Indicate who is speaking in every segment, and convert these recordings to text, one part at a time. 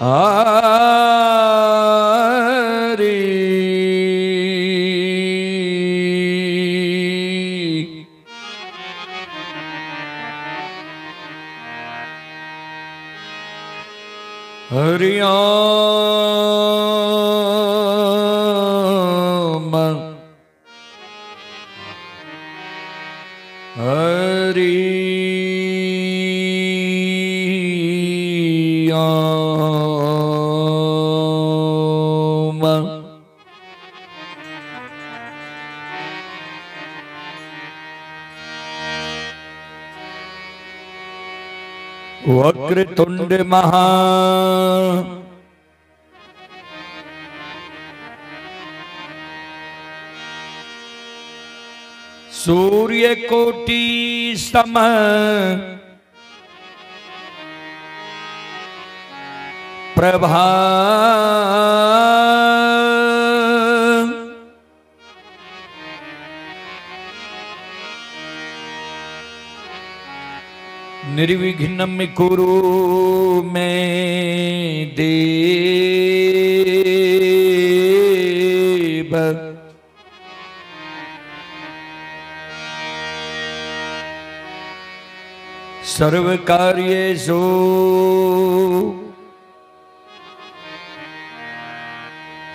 Speaker 1: हरि हरि ओम हरि ओम। वक्रतुंड महा सूर्य कोटि सम प्रभा निर्विघ्नं कुरु मे देव। सर्वकार्येषु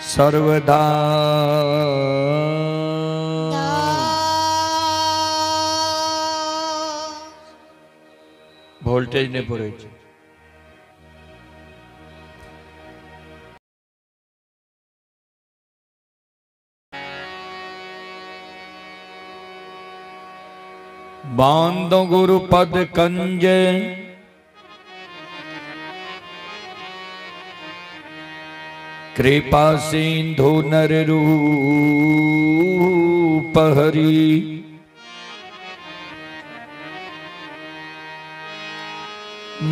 Speaker 1: सर्वदा। वोल्टेज ने पूरे बांधो गुरु पद कंज कृपा सिंधु नर रूप हरि।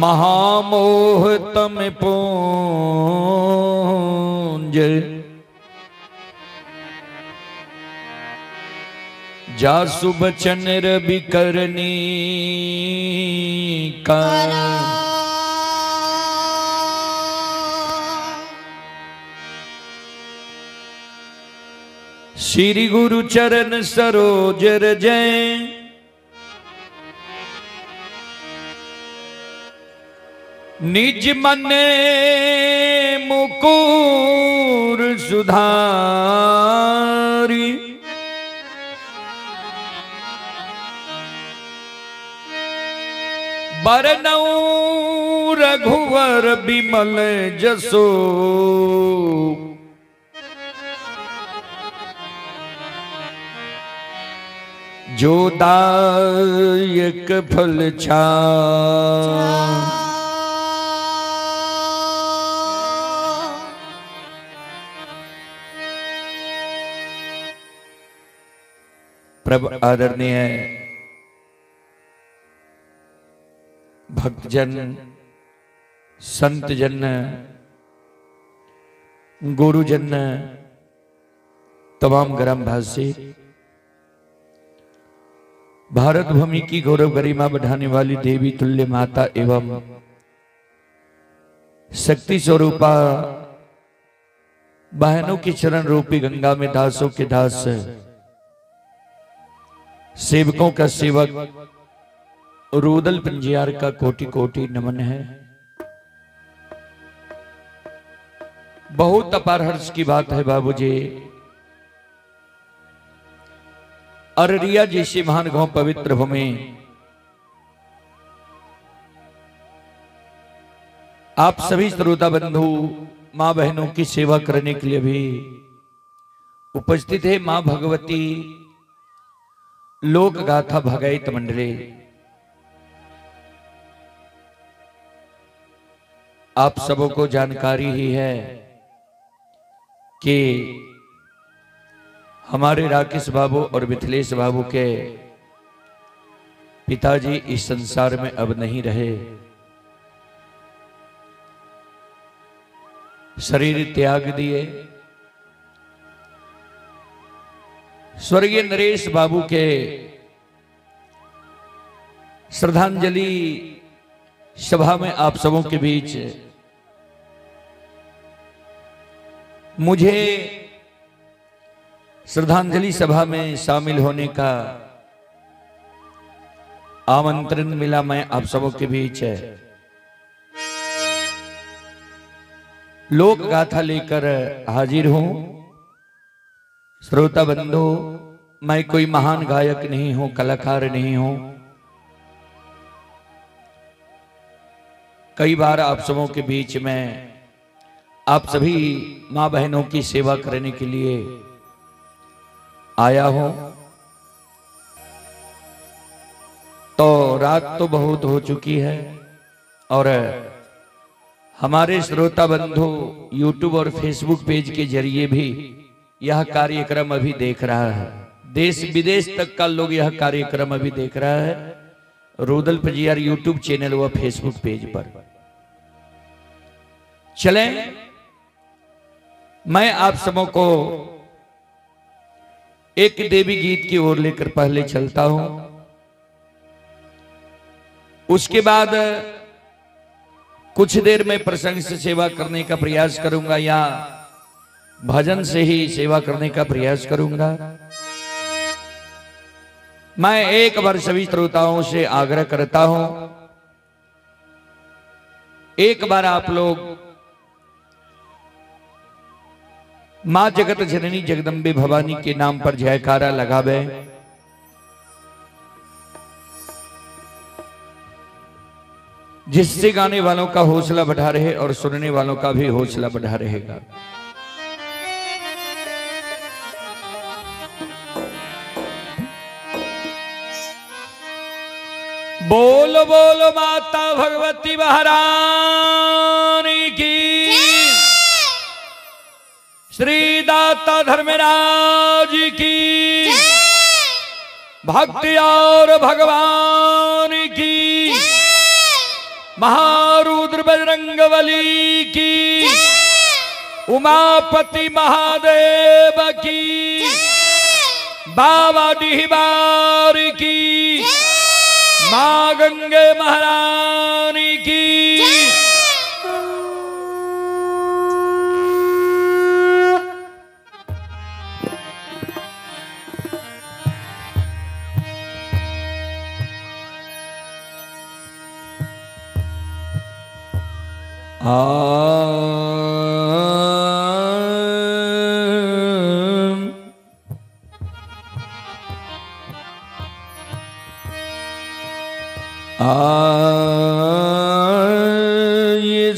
Speaker 1: महामोह तम पूंज जासु बचन रवि करनी का। श्री गुरु चरण सरोज रज निज मन मुकुर सुधारी। बरनउँ रघुवर बिमल जसो जो दायक फल छा। प्रभु आदरणीय भक्तजन, संतजन, गुरुजन, तमाम ग्रामवासी, भारत भूमि की गौरव गरिमा बढ़ाने वाली देवी तुल्य माता एवं शक्ति स्वरूपा बहनों की चरण रूपी गंगा में दासों के दास, सेवकों का सेवक रुदल पंजियार का कोटि कोटि नमन है। बहुत अपार हर्ष की बात है बाबूजी, अररिया जैसी महान गांव पवित्र भूमि आप सभी श्रोता बंधु मां बहनों की सेवा करने के लिए भी उपस्थित है। मां भगवती लोक गाथा भगैत मंडली, आप सबों को जानकारी ही है कि हमारे राकेश बाबू और मिथिलेश बाबू के पिताजी इस संसार में अब नहीं रहे, शरीर त्याग दिए। स्वर्गीय नरेश बाबू के श्रद्धांजलि सभा में आप सबों के बीच मुझे श्रद्धांजलि सभा में शामिल होने का आमंत्रण मिला। मैं आप सबों के बीच लोक गाथा लेकर हाजिर हूं। श्रोता बंधु, मैं कोई महान गायक नहीं हूं, कलाकार नहीं हूं। कई बार आप सबों के बीच में आप सभी माँ बहनों की सेवा करने के लिए आया हूं। तो रात तो बहुत हो चुकी है और हमारे श्रोता बंधु यूट्यूब और फेसबुक पेज के जरिए भी यह कार्यक्रम अभी देख रहा है। देश विदेश तक का लोग यह कार्यक्रम अभी देख रहा है रुदल पजियार यूट्यूब चैनल व फेसबुक पेज पर। चलें, मैं आप सबों को एक देवी गीत की ओर लेकर पहले चलता हूं, उसके बाद कुछ देर में प्रसंग से सेवा करने का प्रयास करूंगा या भजन से ही सेवा करने का प्रयास करूंगा। मैं एक बार सभी श्रोताओं से आग्रह करता हूं, एक बार आप लोग मां जगत जननी जगदम्बे भवानी के नाम पर जयकारा लगावे। जिससे गाने वालों का हौसला बढ़ा रहे और सुनने वालों का भी हौसला बढ़ा रहेगा। बोल बोल माता भगवती महारानी की, श्री दाता धर्मराज की, भक्ति और भगवान की, महारुद्र बजरंगबली की, उमापति महादेव की, बाबा डिहबार की, मां गंगे महारानी की। आ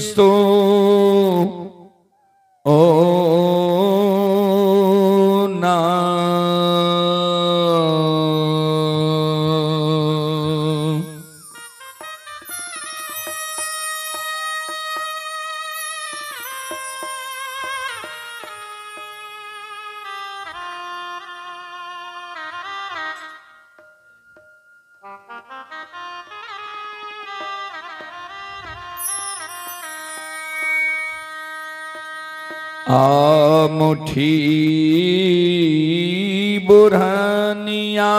Speaker 1: सो ओ ना आ मुठी बुरहानिया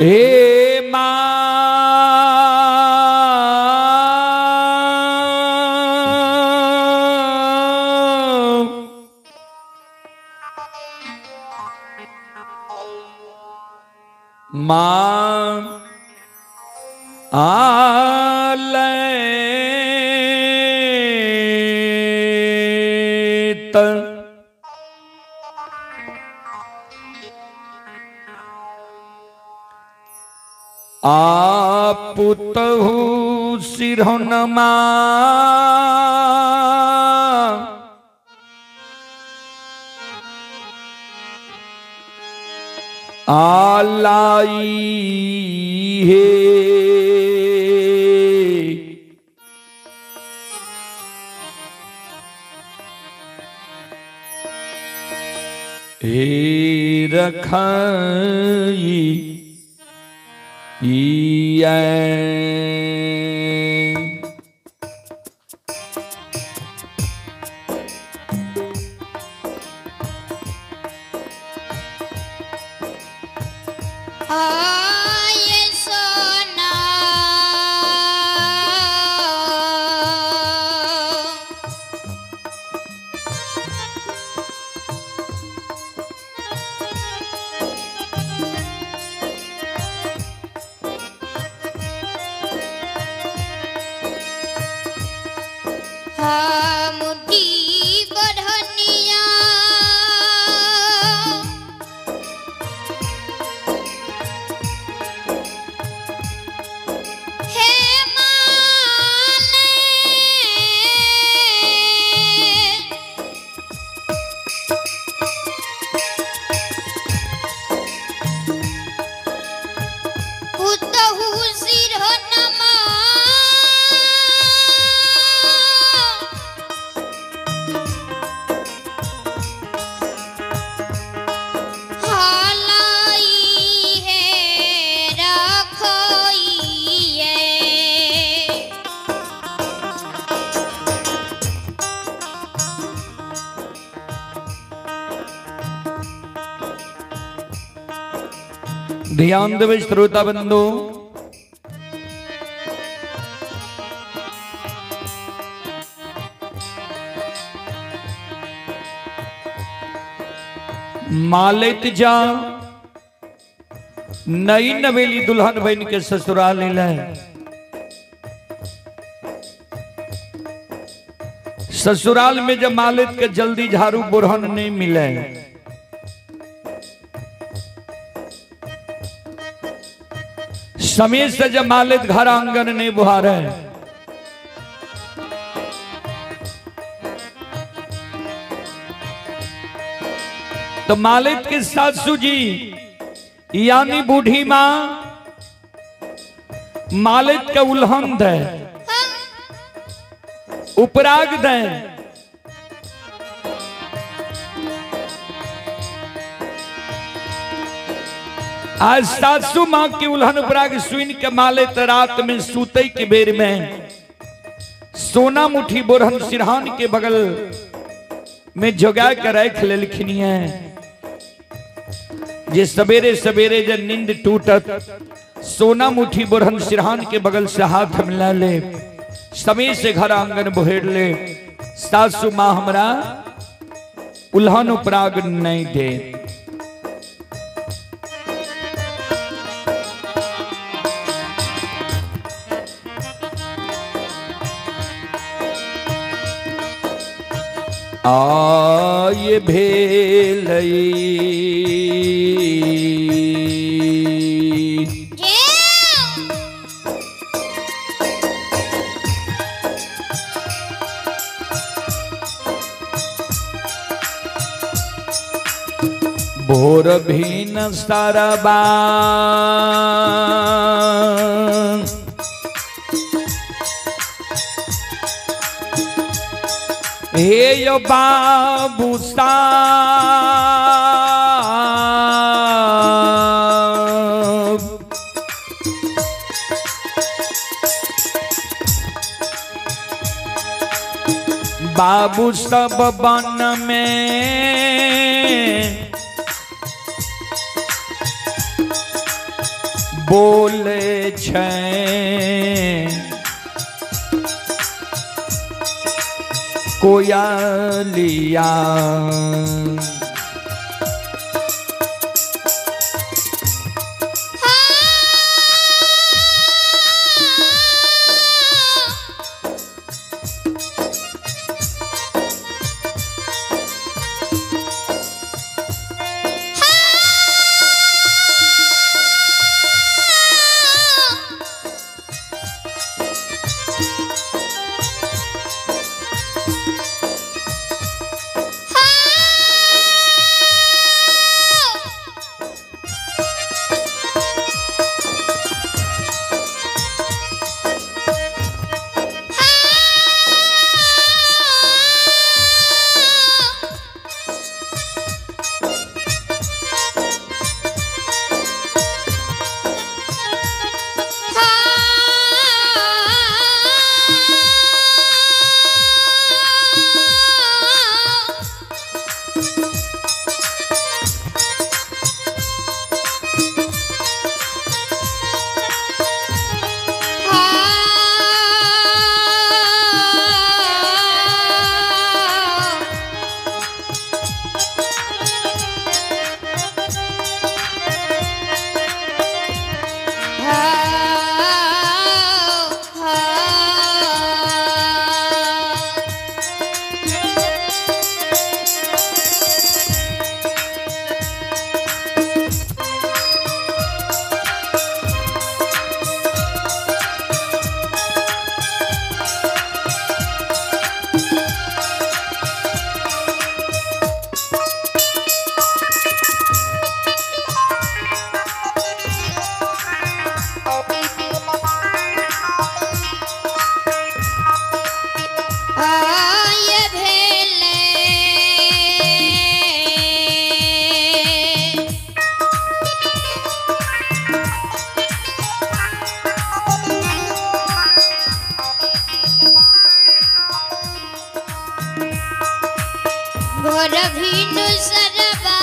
Speaker 1: ए मां मां आलैत आपुतहु सिरहनमा आलाई हे हे रखाई
Speaker 2: आए सोना मुठी बढ़निया हे माले पुतहु सिरहनमा हालाई है रखोइए।
Speaker 1: ध्यान देवे श्रोता बंधु, मालित जा नई नवेली दुल्हन बन के ससुराल ले, ससुराल में जब मालित के जल्दी झाड़ू बुरहन नहीं मिले, समय से जब मालित घर आंगन नहीं बुहारे, तो मालिक के सासू जी यानी बूढ़ी मां मालिक के उल्हन दे, उपराग दे, आज सासू मां की उल्हन उपराग सुन के मालिक रात में सूते के बेर में सोना मुठी बोरहन सिरहान के बगल में जोगा के रख लेलखिन है। जे सवेरे सवेरे जब नींद टूटत सोना मुठी बोरहन सिरहान के बगल से हाथ मिला ले, समय से घर आंगन बोहेर ले, सासू मां हमरा उल्हन उपराग नहीं दे। आय भेलई भोर भीन सरबा हे यो बाबू साहब, बाबू सब बन में बोले छे कोयलिया।
Speaker 2: हा। भोर भिनु सरबा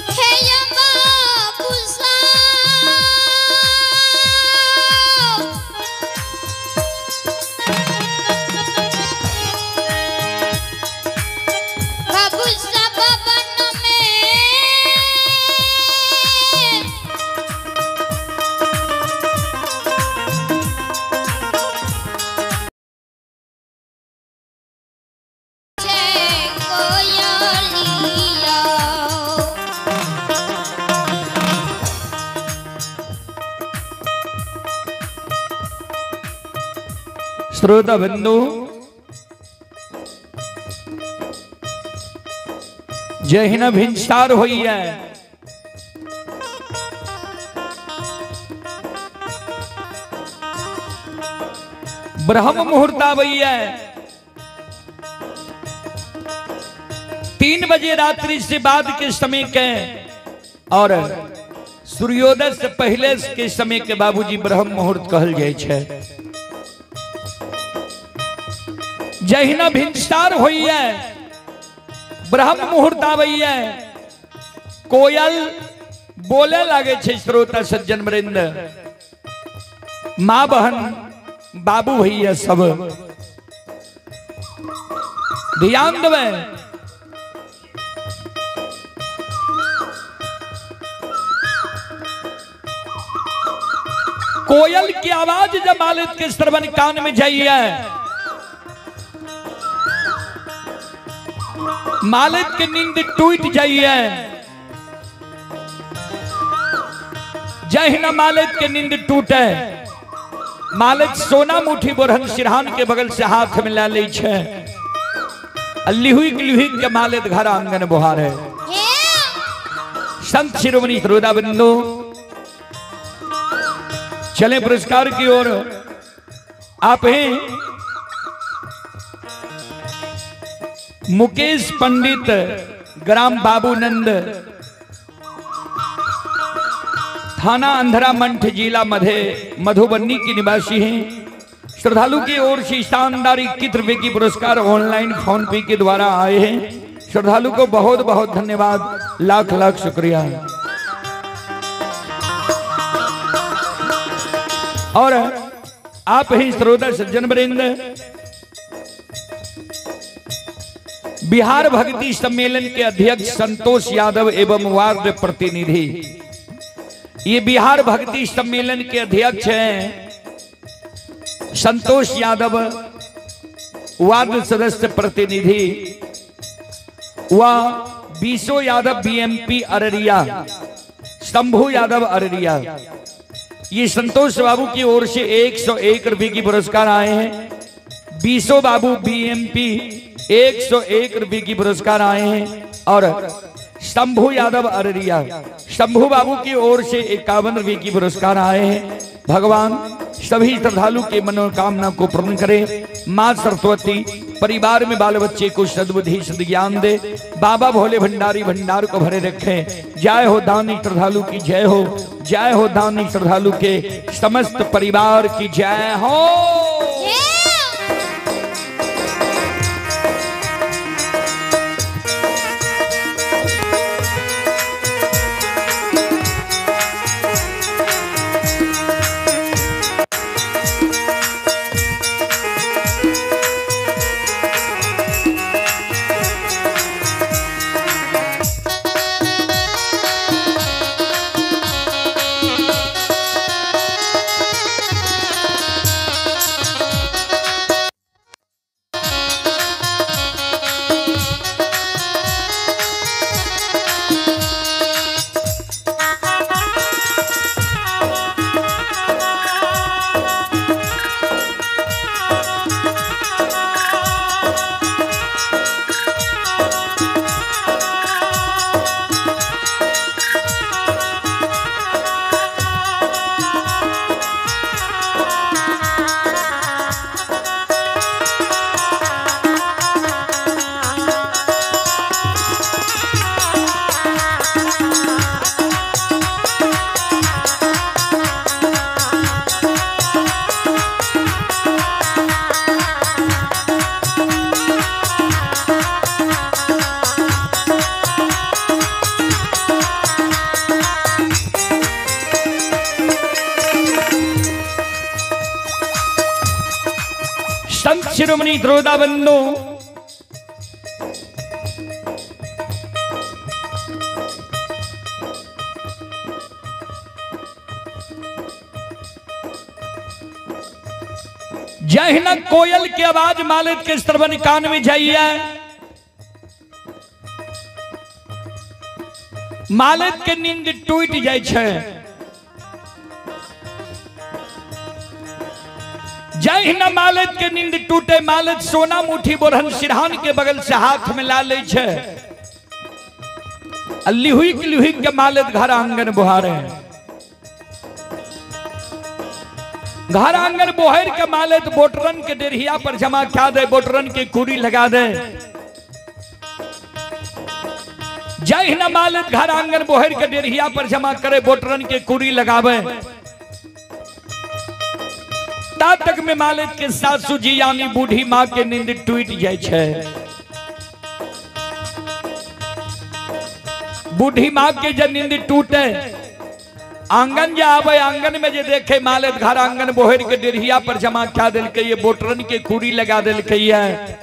Speaker 2: हे बाबूसा बाबूसा बबन में कोयलिया।
Speaker 1: श्रोता बंधु, जहिना भिनसार होइए ब्रह्म मुहूर्त आबैये 3 बजे रात्रि से बाद के समय के और सूर्योदय से पहले के समय के बाबूजी ब्रह्म मुहूर्त कहल जाय छै। जहिना भिनसार होइए ब्रह्म मुहूर्त आबैये कोयल बोले लागे छै। श्रोता सज्जन वृंद, माँ बहन बाबू भैया सब ध्यान देवे। कोयल की आवाज जब मालिक के श्रवण कान में जाइए, मालिक की नींद टूट जाइए। जहिना मालिक के नींद टूटे, मालिक सोना मुठी बोरहन सिरहान के बगल से हाथ में ला लै छै, लिहुक लिहुक के मालिक घर आंगन बुहार है। संत शिरोमणि श्रोता बंधु, चले पुरस्कार की ओर। आप हैं मुकेश पंडित, ग्राम बाबूनंद, थाना अंधरा मंठ, जिला मधुबनी की निवासी हैं। श्रद्धालु की ओर से शानदार 21 रुपए की पुरस्कार ऑनलाइन फोन पे के द्वारा आए हैं। श्रद्धालु को बहुत बहुत धन्यवाद, लाख लाख शुक्रिया। और आप ही श्रोता सज्जन वृंद, बिहार भक्ति सम्मेलन के अध्यक्ष संतोष यादव एवं वार्ड प्रतिनिधि, ये बिहार भक्ति सम्मेलन के अध्यक्ष हैं संतोष यादव, वार्ड सदस्य प्रतिनिधि व बीसो यादव बीएमपी अररिया, शंभू यादव अररिया। ये संतोष बाबू की ओर से 101 रुपए की पुरस्कार आए हैं। बीसो बाबू बीएमपी 101 रुपए की पुरस्कार आए हैं। और शंभू यादव अररिया, शंभू बाबू की ओर से 51 रुपए की पुरस्कार आए हैं। भगवान सभी श्रद्धालु के मनोकामना को पूर्ण करे। माँ सरस्वती परिवार में बाल बच्चे को सद्बुद्धि सद्ज्ञान दे। बाबा भोले भंडारी भंडार को भरे रखें। जय हो दानी श्रद्धालु की जय हो, जय हो दानी श्रद्धालु के समस्त परिवार की जय हो। शिरोमणि द्रोदा बंधु जहिना कोयल की आवाज मालिक के श्रवण कान में जाइए, मालिक के नींद टूट जाए छे। जहिना मालिक के नींद टूटे, मालिक सोना मुठी बोरहन सिरहान के बगल से हाथ में ला ले छे। लिहुक लिहुक के मालिक घर आंगन बुहारे, घर आंगन बोहर के मालिक बोटरन के डेरिया पर जमा क्या दे, बोटरन के कुड़ी लगा दे। जहिना मालिक घर आंगन बोहर के डेरिया पर जमा करे, बोटरन के कुड़ी लगावे, ता तक में मालिक के सासू जी यानी बूढ़ी माँ के नींद टूट जाए छे। बूढ़ी माँ के जब नींद टूटे, आंगन जा आवे, आंगन में जे देखे मालिक घर आंगन बोहर के डेरिया पर जमा क्या दिल के ये बोटरन के कुड़ी लगा दिल के है।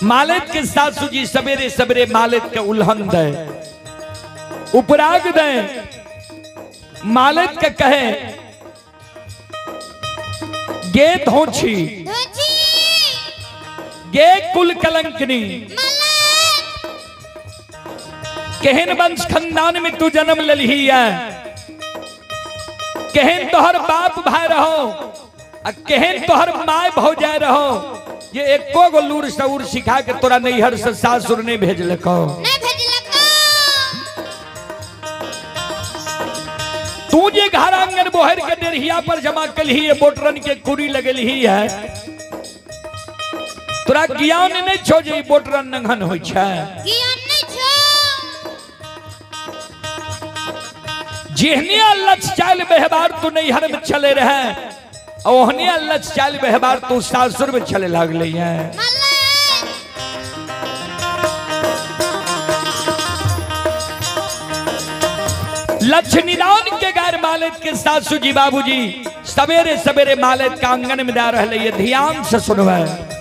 Speaker 1: मालिक के सासू जी सवेरे सवेरे मालिक के उल्हन दे, उपराग दे, मालिक के कहे गे धोछी गे कुल कलंकनी, केहन वंश खानदान में तू जन्म ललही है, केहन तोहर बाप भाई रहो, केहन तोहर my भौजाई रहो, ये एको गो लूर सऊर सिखा के तोरा नैहर से सासुर नहीं भेजलको। तू जे घर आंगन बोहर के डेरहिया पर जमा कलही है, बोटरन के कुड़ी लगलही है, तोरा ज्ञान नहीं छो जे बोटरन नंघन होई छै। जेहने अल्लच चाल व्यवहार तू नैहर में चले रहे, ओहने अल्लच चाल व्यवहार तू सासुर में चले लागले है। लक्ष्मीनारायण के गैर मालिक के सासू जी बाबूजी सवेरे सवेरे मालिक का आंगन में जा रहे है, ध्यान से सुनवे।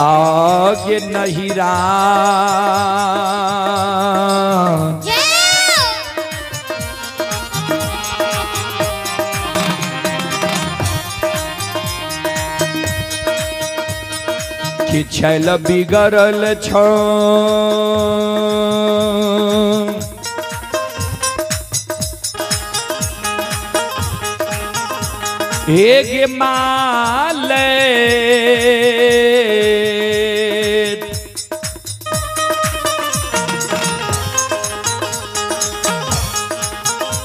Speaker 1: आगे नहीं कि छैल बिगड़ल छो, एक माल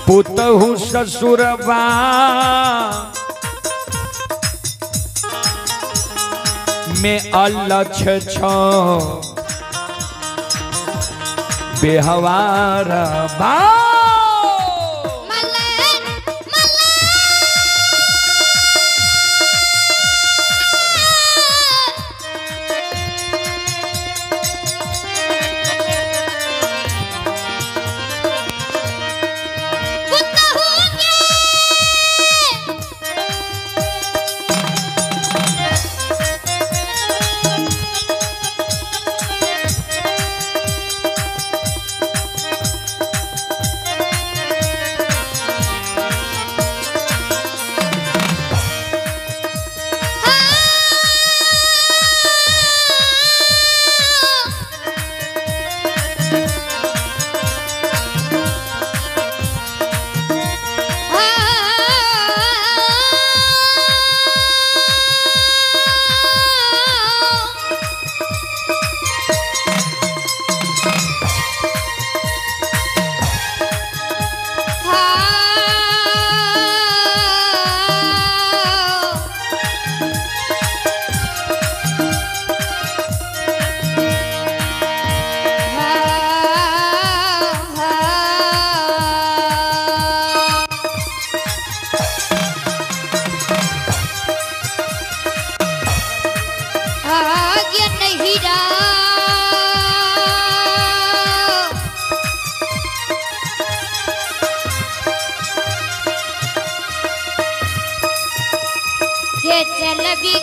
Speaker 1: पुतहु ससुरबा में अलछ छो बेहवार बा।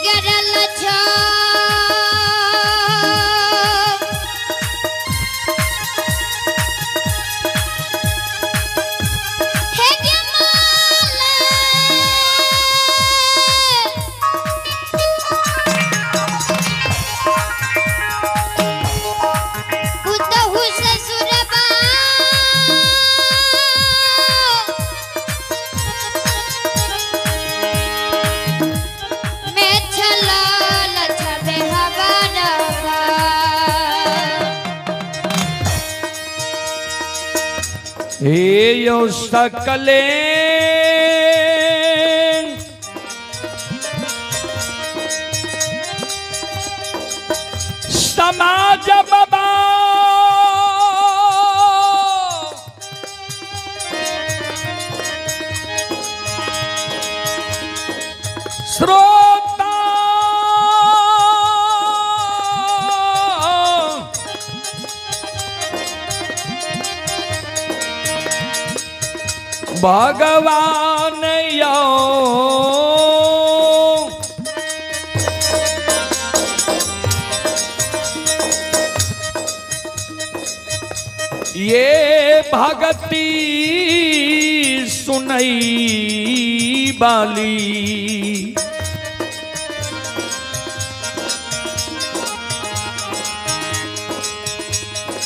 Speaker 2: बिगड़ल छो हे गे माले पुतहु ससुरबा मैं छलल छबे हवरबा।
Speaker 1: हे यो सकले समाज बाबा श्रोता भगवान यो ये भगती सुनई बाली।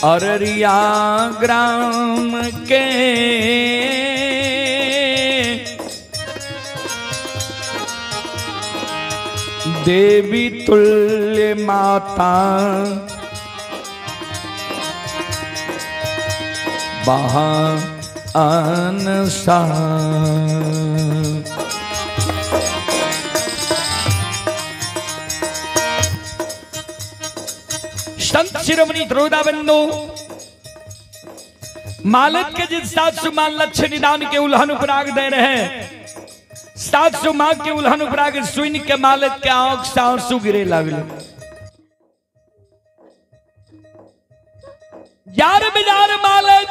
Speaker 1: अररिया ग्राम के देवी तुल्य माता बहान सा। संत शिरोमणि द्रोदा बंधु मालत के जिस सासु मां लक्ष्य निदान के उल्हन उपराग दे रहे हैं, सासु मां के उल्हन उपराग सुन के मालत के आंख से आंसू गिरे लागले। जार बिजार मालत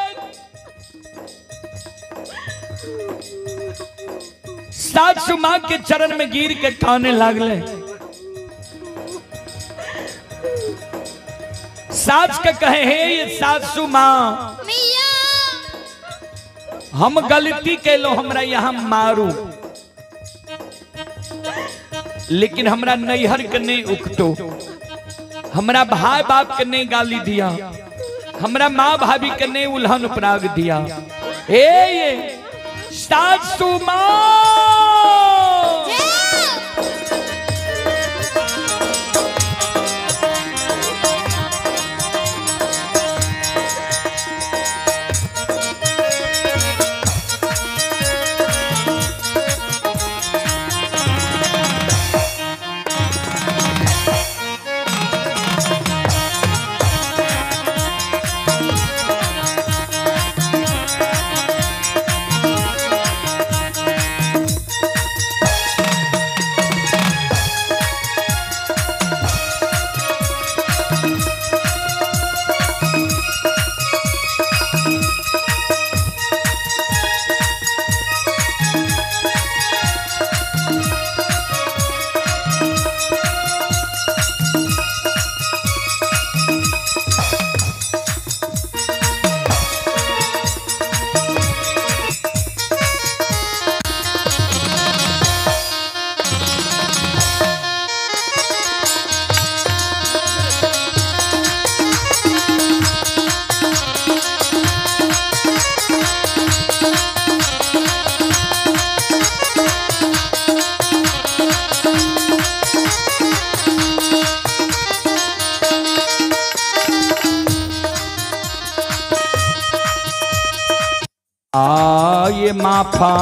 Speaker 1: सासु मां के चरण में गिर के काने लागले। सास के कहे हे ये सासु मां, हम गलती कैलो, हमरा यहां मारू, लेकिन हमरा नैहर के नहीं उकटो, हमरा भाई बाप के नहीं गाली दिया, हमरा माँ भाभी के नहीं उल्हन उपराग दिया। हे ये सासु मां, आए माफा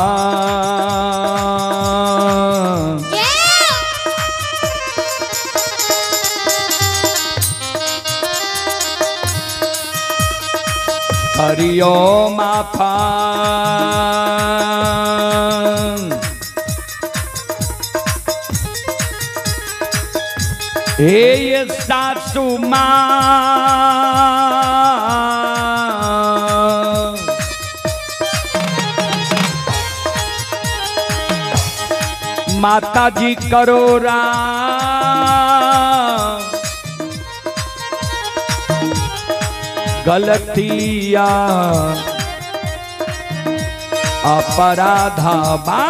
Speaker 1: हरिओ माफा हे ये सासू माँ माता जी करो राम गलतिया अपराधा बा।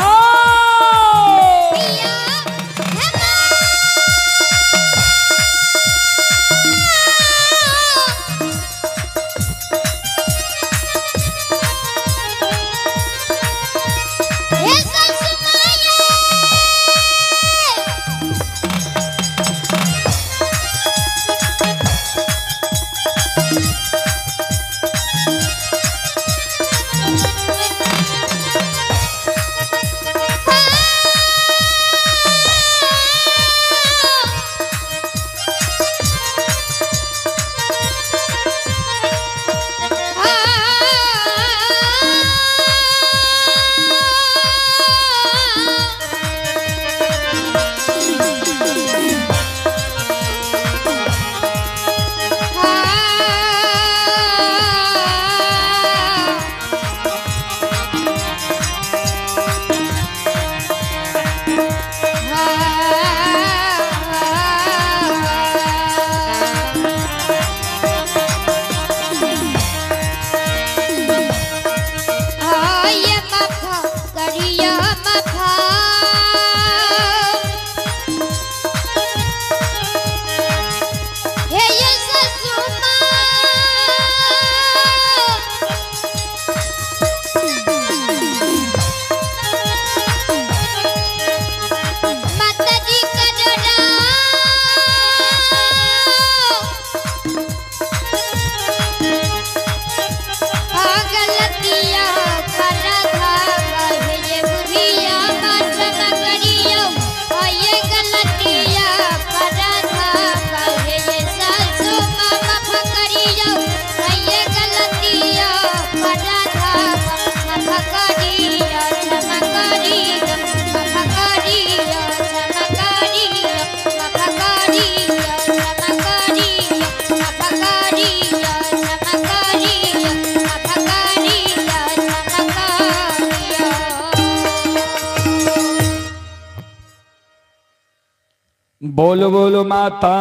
Speaker 1: बोलो बोलो माता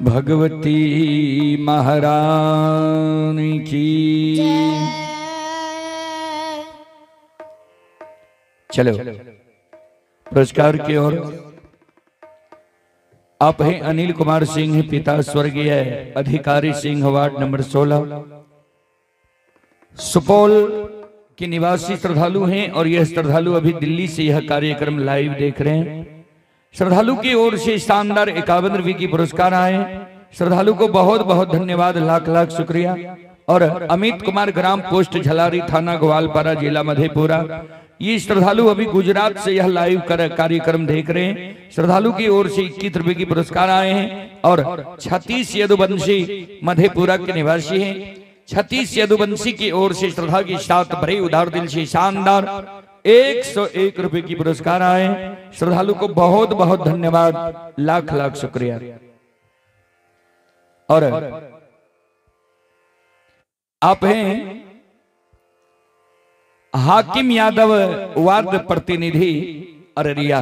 Speaker 1: भगवती महारानी की। चलो पुरस्कार की ओर। आप हैं अनिल कुमार सिंह, पिता स्वर्गीय अधिकारी सिंह, वार्ड नंबर 16, सुपौल के निवासी श्रद्धालु हैं और यह श्रद्धालु अभी दिल्ली से यह कार्यक्रम लाइव देख रहे हैं। श्रद्धालु की ओर से शानदार 51 रुपये की पुरस्कार आए। श्रद्धालु को बहुत बहुत धन्यवाद, लाख लाख शुक्रिया। और अमित कुमार, ग्राम पोस्ट झलारी, थाना ग्वालपारा, जिला मधेपुरा, ये श्रद्धालु अभी गुजरात से यह लाइव कार्यक्रम देख रहे हैं। श्रद्धालु की ओर से 21 रुपये की पुरस्कार आए हैं। और 36 यदुवंशी मधेपुरा के निवासी हैं। 36 यदुवंशी की ओर से श्रद्धा के साथ भरे उदार दिल से शानदार 101 रुपए की पुरस्कार आए। श्रद्धालु को बहुत बहुत धन्यवाद, लाख लाख शुक्रिया। और आप हैं हाकिम यादव, वार्ड प्रतिनिधि अररिया,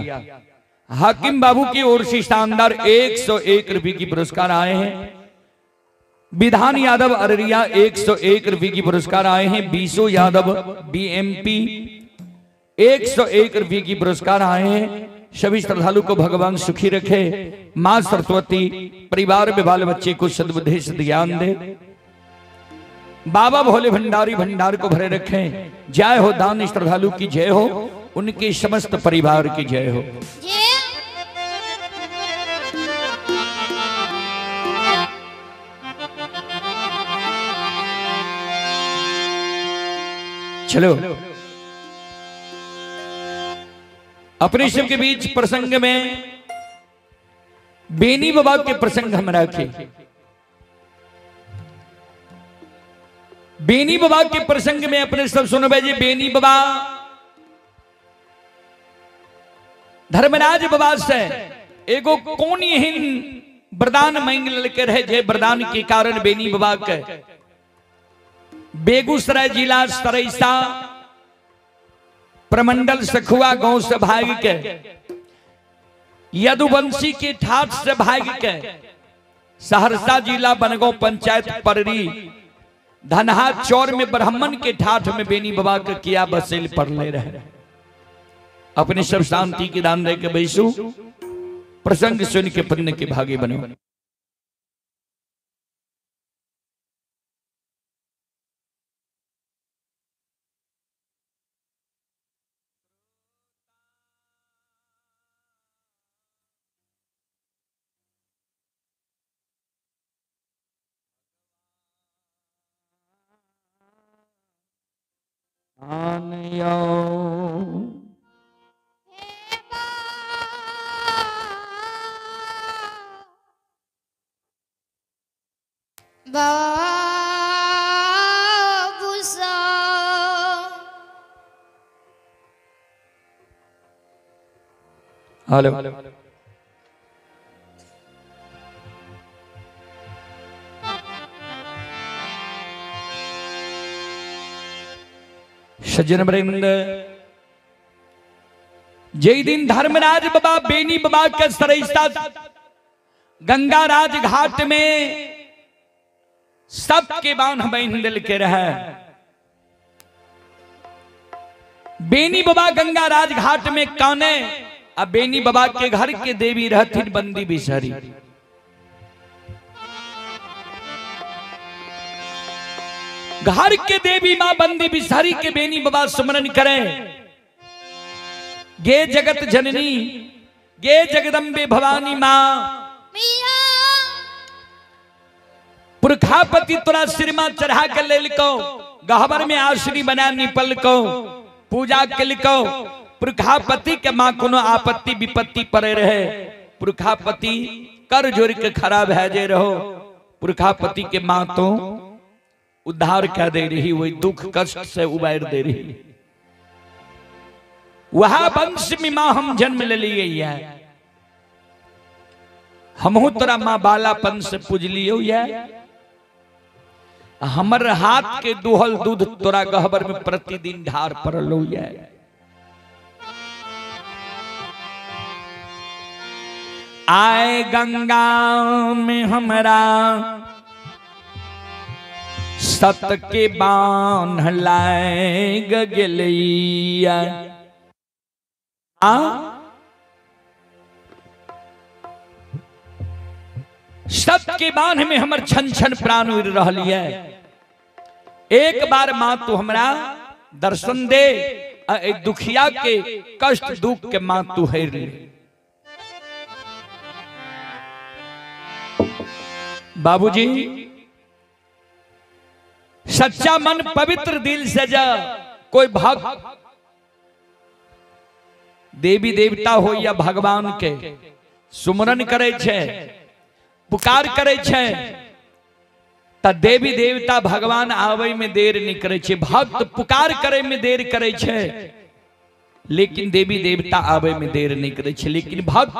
Speaker 1: हाकिम बाबू की ओर से शानदार 101 रुपए की पुरस्कार आए हैं। विधान यादव अररिया 101 रुपए की पुरस्कार आए हैं। बीसो यादव बीएमपी 101 रुपए की पुरस्कार आए हैं। सभी श्रद्धालु को भगवान सुखी रखे, मां सरस्वती परिवार में बाल बच्चे को सद्बुद्धि सद्ज्ञान दे, बाबा भोले भंडारी भंडार को भरे रखें। जय हो दान श्रद्धालु की जय हो, उनके समस्त परिवार की जय हो। चलो अपने शिव के बीच प्रसंग में बेनी बाबा के प्रसंग हम रखे। बेनी बाबा के प्रसंग में अपने सब सुनो भाई जी। बेनी बाबा धर्मराज बाबा से एगो कोनीहीन वरदान मांग ललके रहे, जे वरदान के कारण बेनी बाबा के बेगूसराय जिला सरैसा प्रमंडल सखुआ गांव से भाग के यदुवंशी के ठाठ से भाग के सहरसा जिला बनगांव पंचायत पररी धनहा चौर में ब्राह्मण के ठाठ में बेनी बाबा के किया बसेल पड़ले रहे। अपने सब शांति के दान दे के बैसू, प्रसंग सुन के पुण्य के भागी बनो। हेलो सज्जन वृंद, जय दिन धर्मराज बाबा बेनी बाबा के सरैसा गंगाराज घाट में सबके बांध बहन दिल के रहे। बेनी बाबा गंगाराज घाट में काने, अब बेनी बाबा के घर के देवी रहथिन बंदी बिसरी। घर के देवी मां बंदी बिसरी के बेनी बाबा सुमरन करें। गे जगत जननी, गे जगदम्बे भवानी मां, पुरखापति तोरा सिरमा चढ़ा के लेलको, गहबर में आश्री बना निपल को पूजा केलको। पुरखापति के मां कोनो आपत्ति विपत्ति पड़े रहे, पुरखापति कर जोड़ के खराब है जे रहो, पुरखापति के मां तो उद्धार कर दे रही, वही दुख कष्ट से उबार दे रही। वह वंश में मां हम जन्म ले लिए है, हमहू तोरा मां बालापन से पूज लियो है, हमर हाथ के दुहल दूध तोरा गहबर में प्रतिदिन ढार पड़लो है। आए गंगा में हमरा सत के बांध लाए गेलिया, सत के बांध में हमर छन छन प्राण उड़ रहल है। एक बार मां तू हमरा दर्शन दे, दुखिया के कष्ट दुख के मां तू हेर ले। बाबूजी सच्चा मन पवित्र दिल से जा कोई भक्त देवी देवता हो या भगवान के सुमरन करे छे, पुकार करे छे, त देवी देवता भगवान आवे में देर नहीं करे छे। भक्त पुकार करे में देर करे छे, लेकिन देवी देवता आवे में देर नहीं करे छे। लेकिन भक्त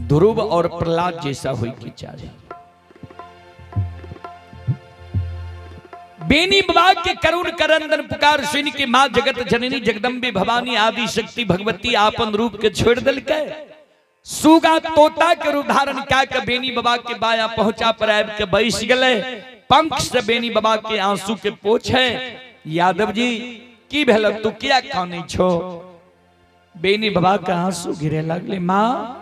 Speaker 1: ध्रुव और प्रहलाद जैसा होई के चाहे। बेनी बाबा के करुण करंदन पुकार सुन के मां जगत जननी जगदम्बे भवानी आदि शक्ति भगवती आपन रूप के छोड़ दिल के सुगा तोता के रूप धारण क्या के बेनी बाबा के बाया पहुंचा पर आब के बैस गले। पंख से बेनी बाबा के आंसू के पोछे, यादव जी की भेल तू किया कानै छो? बेनी बाबा के आंसू गिरे लगले। मां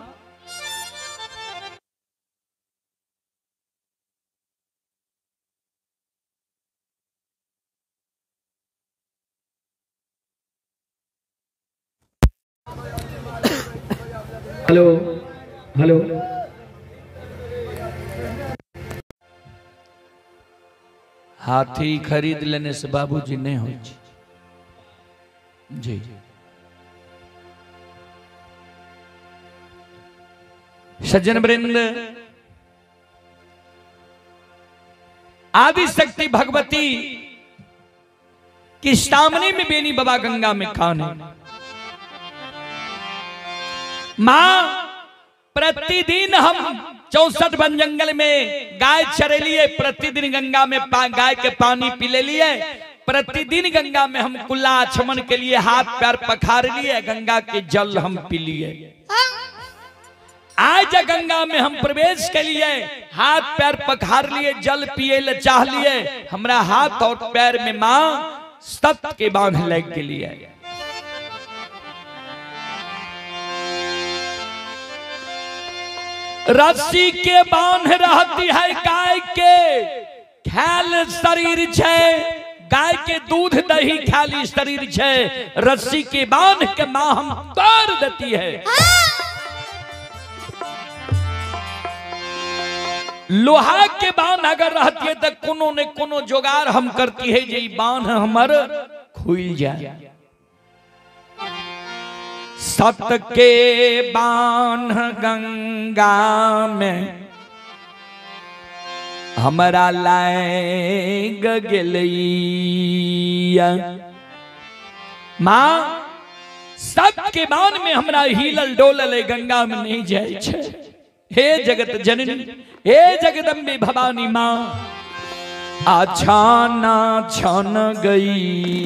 Speaker 1: हेलो हेलो, हाथी खरीद लेने से बाबूजी नहीं हो जी। सज्जन वृंद, आदि शक्ति भगवती की सामने में बेनी बाबा गंगा में कान है। मां प्रतिदिन हम 64 वन जंगल में गाय चरेलिए, प्रतिदिन गंगा में गाय के पानी पी ले लिए। प्रतिदिन गंगा में हम कुल्ला आचमन के लिए हाथ पैर पखार लिए, गंगा के जल हम पी लिए। आज गंगा में हम प्रवेश के लिए हाथ पैर पखार लिए, जल पिए ले चाह लिए, हमरा हाथ और पैर में मां सत के बांध लग के लिए। रस्सी के बांध रहती है गाय के, ख्याल शरीर छे, गाय के दूध दही खाली शरीर छे, रस्सी के बांध के मां हम तोड़ देती है। लोहा के बांध अगर रहती है तो कोनो ने कोनो जोगार हम करती है जे बांध हमर खुल जाए। सत के बांध गंगा में हमरा लाग गेलैया। मां सत के बांध में हमरा हिलल डोलल गंगा में नहीं जाए छे। हे जगत जननी, हे जगदम्बे भवानी मां, आछाना छन गई।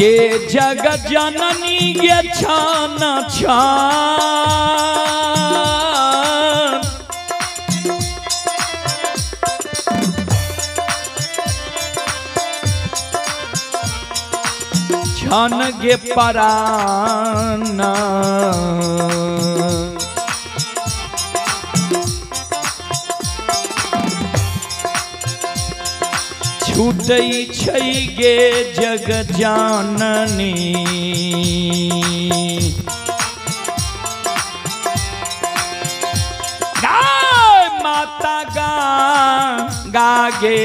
Speaker 1: ये जगत जननी ये छाना छान, छन गे पराना। छूटै छै गे जग जाननी, गाय माता गा गागे।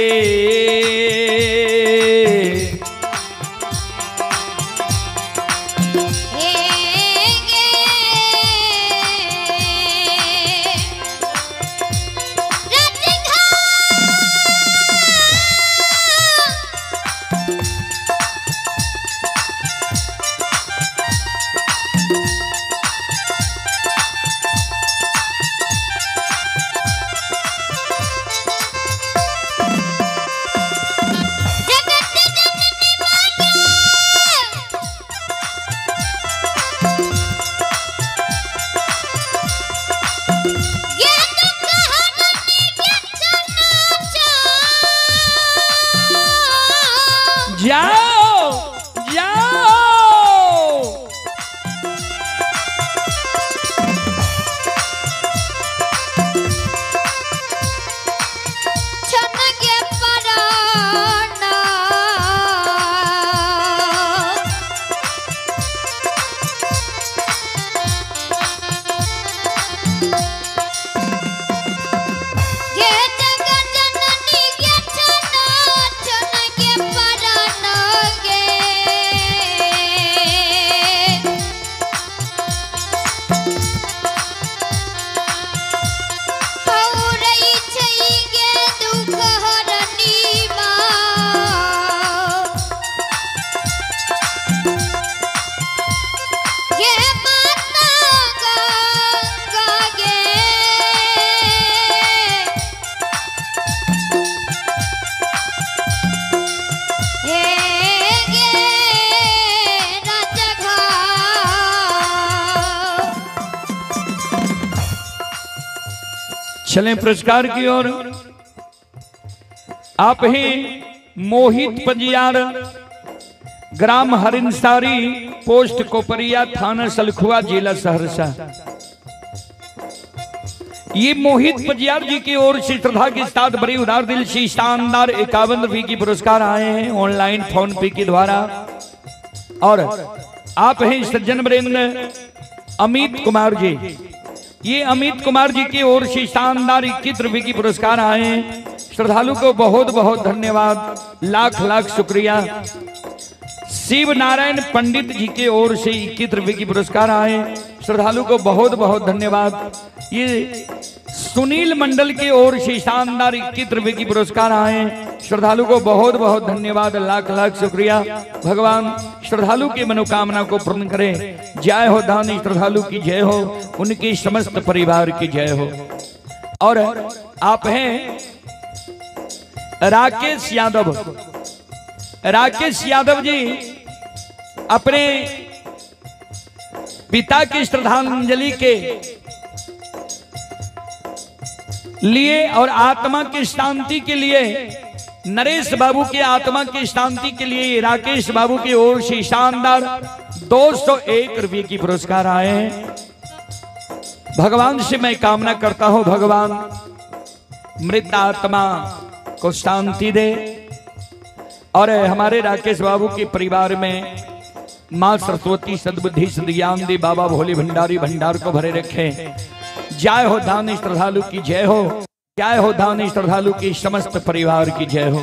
Speaker 1: जाओ जाओ,
Speaker 2: छन गे पराना। ये जगत जननी ये छना छन गे पराना गे। पौरई छै गे दुख हरनी मां, गे माता गंगा गे। हे गे राजघा।
Speaker 1: चलें पुरस्कार की ओर। आप ही मोहित पंजियार, ग्राम हरिनसारी, पोस्ट कोपरिया, थाना सलखुआ, जिला सहरसा। ये मोहित पंजियार जी की ओर से श्रद्धा के साथ बड़ी उदार दिल से शानदार 51 रुपये की पुरस्कार आए हैं ऑनलाइन फोन पे के द्वारा। और आप हैं सज्जन वरेंद्र अमित कुमार जी, ये अमित कुमार जी की ओर से शानदार 21 रुपये की पुरस्कार आए हैं। श्रद्धालु को बहुत बहुत धन्यवाद, लाख लाख शुक्रिया। शिव नारायण पंडित जी के ओर से 21 रुपये की पुरस्कार आए, श्रद्धालु को बहुत बहुत धन्यवाद। ये सुनील मंडल की ओर से शानदार 21 रुपए की पुरस्कार आए। श्रद्धालु को बहुत बहुत धन्यवाद, लाख लाख शुक्रिया। भगवान श्रद्धालु की मनोकामना को पूर्ण करे। जय हो दानी श्रद्धालु की जय हो, उनके समस्त परिवार की जय हो। और आप हैं राकेश यादव। राकेश यादव जी अपने पिता की श्रद्धांजलि के लिए और आत्मा की शांति के लिए, नरेश बाबू की आत्मा की शांति के लिए राकेश बाबू की ओर से शानदार 201 रुपये की पुरस्कार आए हैं। भगवान से मैं कामना करता हूं, भगवान मृत आत्मा को शांति दे और हमारे राकेश बाबू के परिवार में मां सरस्वती सद्बुद्धि सद्ज्ञान दे, बाबा भोले भंडारी भंडार को भरे रखे। जय हो दानी श्रद्धालु की जय हो, जय हो दानी श्रद्धालु की समस्त परिवार की जय हो।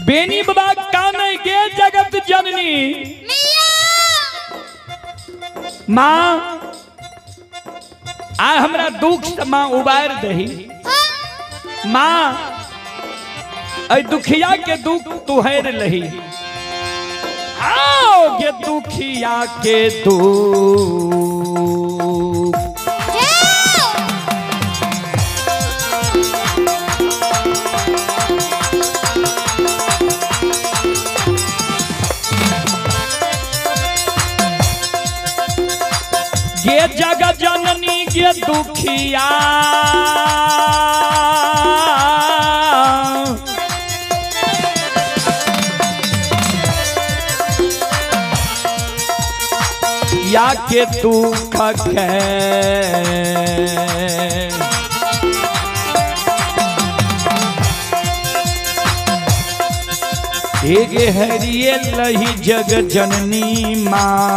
Speaker 1: बेनी बाबा कान गे जगत जननी माँ, आ हमरा दुख से माँ उबार दही। माँ ऐ दुखिया के दुख तुहर लही, आओ गे दुखिया के दुख। गे जगत जननी गे दुखिया, या के दुख के एक हरिये लही जग जननी माँ।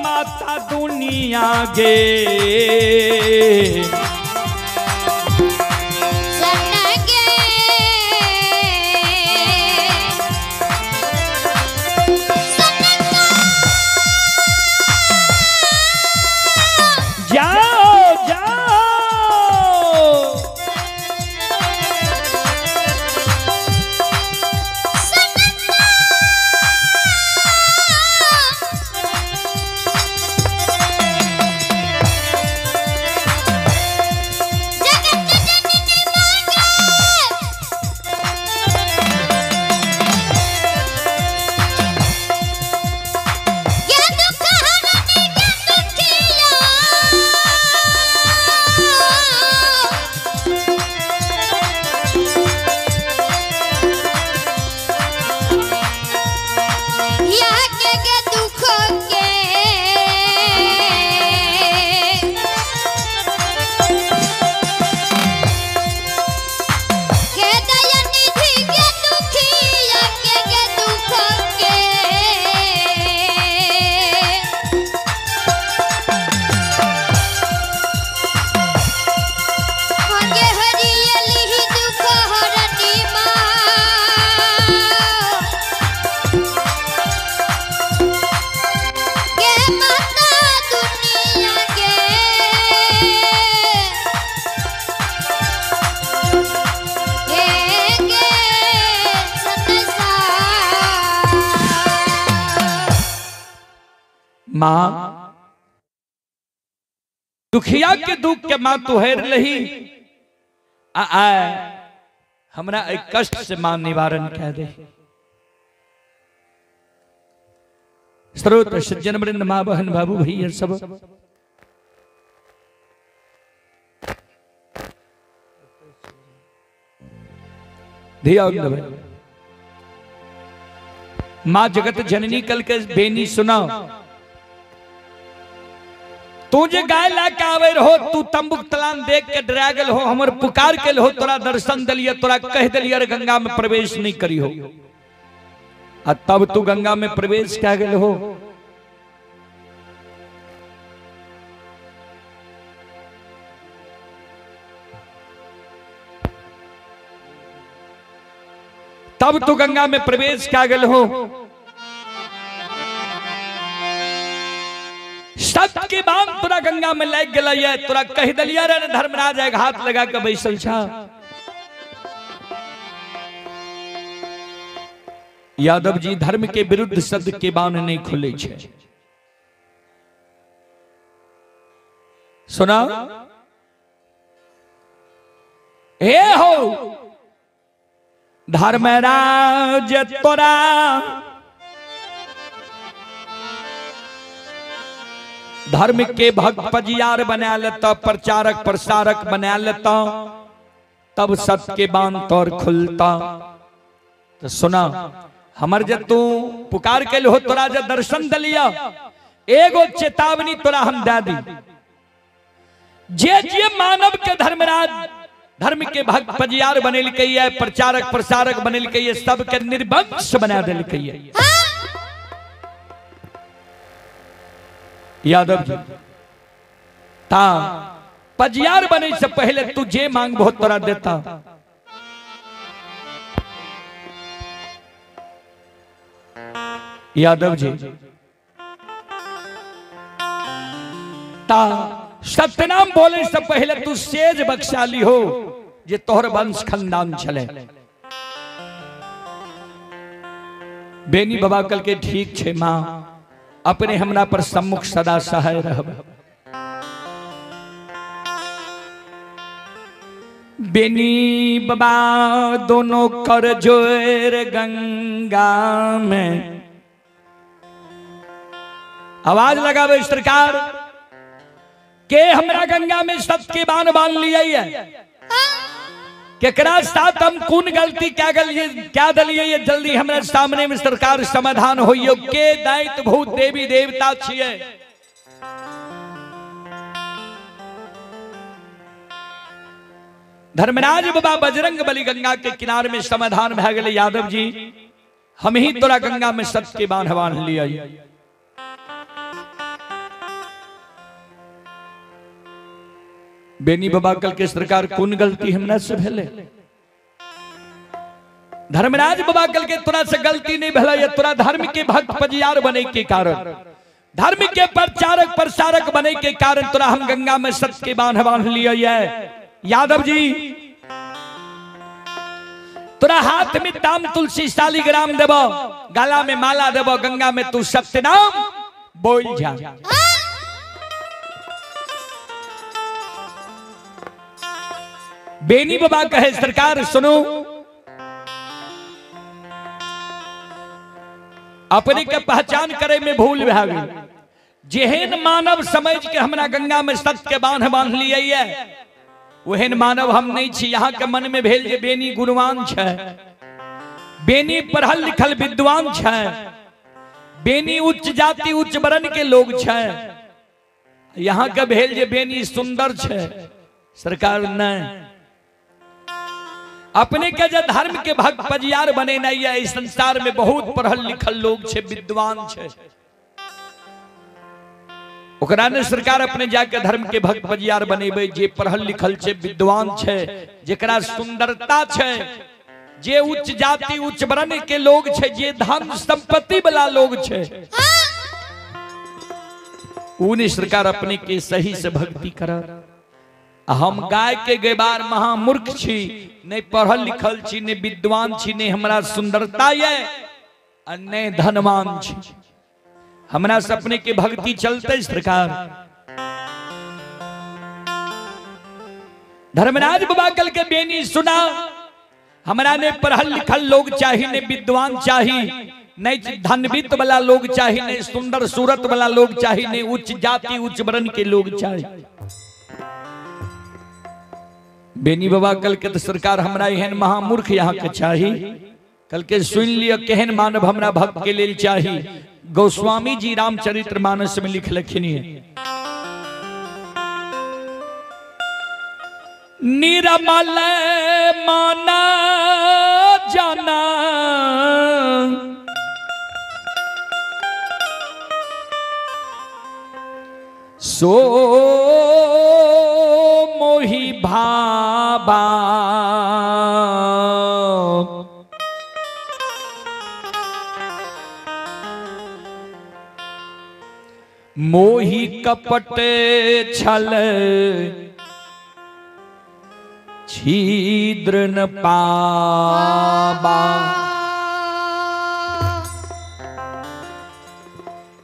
Speaker 1: माता दुनिया गे जाओ जाओ। माँ दुखिया के दुख के माँ तू हेर लही आ आए हमरा एक कष्ट से माँ निवारण कह दे। स्रोत सज्जन वृंद माँ बहन बाबू भैया सब धिया माँ जगत जननी कल के बेनी सुनाओ तू जे गाय ला के आवे रहो तू तंबुक तलान देख के डरा गेल हो हमर पुकार के हो तोरा दर्शन दिलिए तोरा कह दिलिए रे गंगा में प्रवेश नहीं करी हो आ तब तू गंगा में प्रवेश क्या गेल हो। तब तू गंगा में प्रवेश क्या गेल हो। सत्य के बांध तोरा गंगा में लाग गेल है तोरा कह दिलिया रे धर्मराज एक हाथ लगा के बैसल छा। यादव जी धर्म के विरुद्ध सत्य के बांध नहीं खुले छे। सुना हे हो धर्मराज तोरा धर्म के भक्त पजियार बना लेता प्रचारक प्रसारक बना लेता तब सत्य के बांध तोर खुलता। तो सुना हमर जब तू पुकार के हो तोरा जब दर्शन दलिया एगो चेतावनी तोरा हम दे दी जे जे मानव के धर्मराज धर्म के भक्त पजियार बनेलकै है प्रचारक प्रसारक बनेलकै है सबके निर्वंश बना देलकै है। यादव जी ता पजियार बने से पहले तू जे मांग बहुत तोरा देता। यादव जी ता सत्यनाम बोले से पहले तू सेज बख्शाली हो जे तोहर वंश खानदान छले। बेनी बाबा कल के ठीक छे मां अपने हमरा पर सम्मुख सदा सहाय रहब। बेनी बाबा दोनों कर जोर गंगा में आवाज लगावे सरकार के हमरा गंगा में सत्य के बाण बांध लिया है केकरा साथ हम कौन गलती क्या क्या दलिए ये जल्दी हमरा सामने में सरकार समाधान होइयो के दायित्व भूत देवी देवता छिए। धर्मराज बाबा बजरंग बली गंगा के किनारे में समाधान भए गेलै। यादव जी हम ही तोरा गंगा में सत्य के बांध बांध लिया। बेनी बाबा कल के सरकार कौन गलती हमरा से भेले। धर्मराज बाबा कल के तोरा से गलती नहीं भेला ये तोरा धर्म के भक्त पजियार बने के कारण धर्म के प्रचारक प्रसारक बने के कारण तोरा हम गंगा में सत्य के बांध बांध लिया है। यादव जी तोरा हाथ में ताम तुलसी शालिग्राम देबो गला में माला देबो गंगा में तू सत्य नाम बोल जा। बेनी बाबा कहे सरकार सुनो अपने के पहचान करे में भूल भा गई जेहन मानव समझ के हमरा गंगा में सत्य के बांध बांध लिया है ओहन मानव हम नहीं छी। यहाँ के मन में भेल जे बेनी गुणवान छै बेनी पढ़ल लिखल विद्वान छै बेनी उच्च जाति उच्च वर्ण के लोग छै यहाँ के भेल जे बेनी सुंदर छै। सरकार नहीं अपने के जो धर्म के भक्त पजियार बने नहीं है इस संसार में बहुत पढ़ल लिखल लोग छे विद्वान छे ओकरा ने सरकार अपने जाके धर्म के भक्त पजियार बनेबे जे पढ़ल लिखल छे विद्वान छे जेकरा सुंदरता छे जे उच्च जाति उच्च वर्ण के लोग छे जे धन संपत्ति वाला लोग छे ऊ सरकार अपने के सही से भक्ति करा। हम गाय के गैबार महामूर्ख छी नहीं पढ़ल लिखल छी नहीं विद्वान छी नहीं हमरा सुंदरता ये नहीं धनवान छी। हमरा सपने के भक्ति चलते सरकार। धर्मराज बाबा कल के बेनी सुना, हमरा ने पढ़ल लिखल लोग चाहिए, ने विद्वान चाहिए, नहीं धनवित्त वाला लोग चाहिए, नहीं सुंदर सूरत वाला लोग चाहिए, नहीं उच्च जाति उच्च वर्ण के लोग चाहिए। बेनी बाबा कल के तो सरकार हमरा एहन महामूर्ख यहाँ के चाहिए। कल के सुन लिया केहन मानव हमरा भक्त के लेल चाहिए। गोस्वामी जी रामचरित्र मानस में लिख लखिन है, निरमल माना जाना सो मोहि भाबा, मोहि कपट छल छिद्र न पाबा।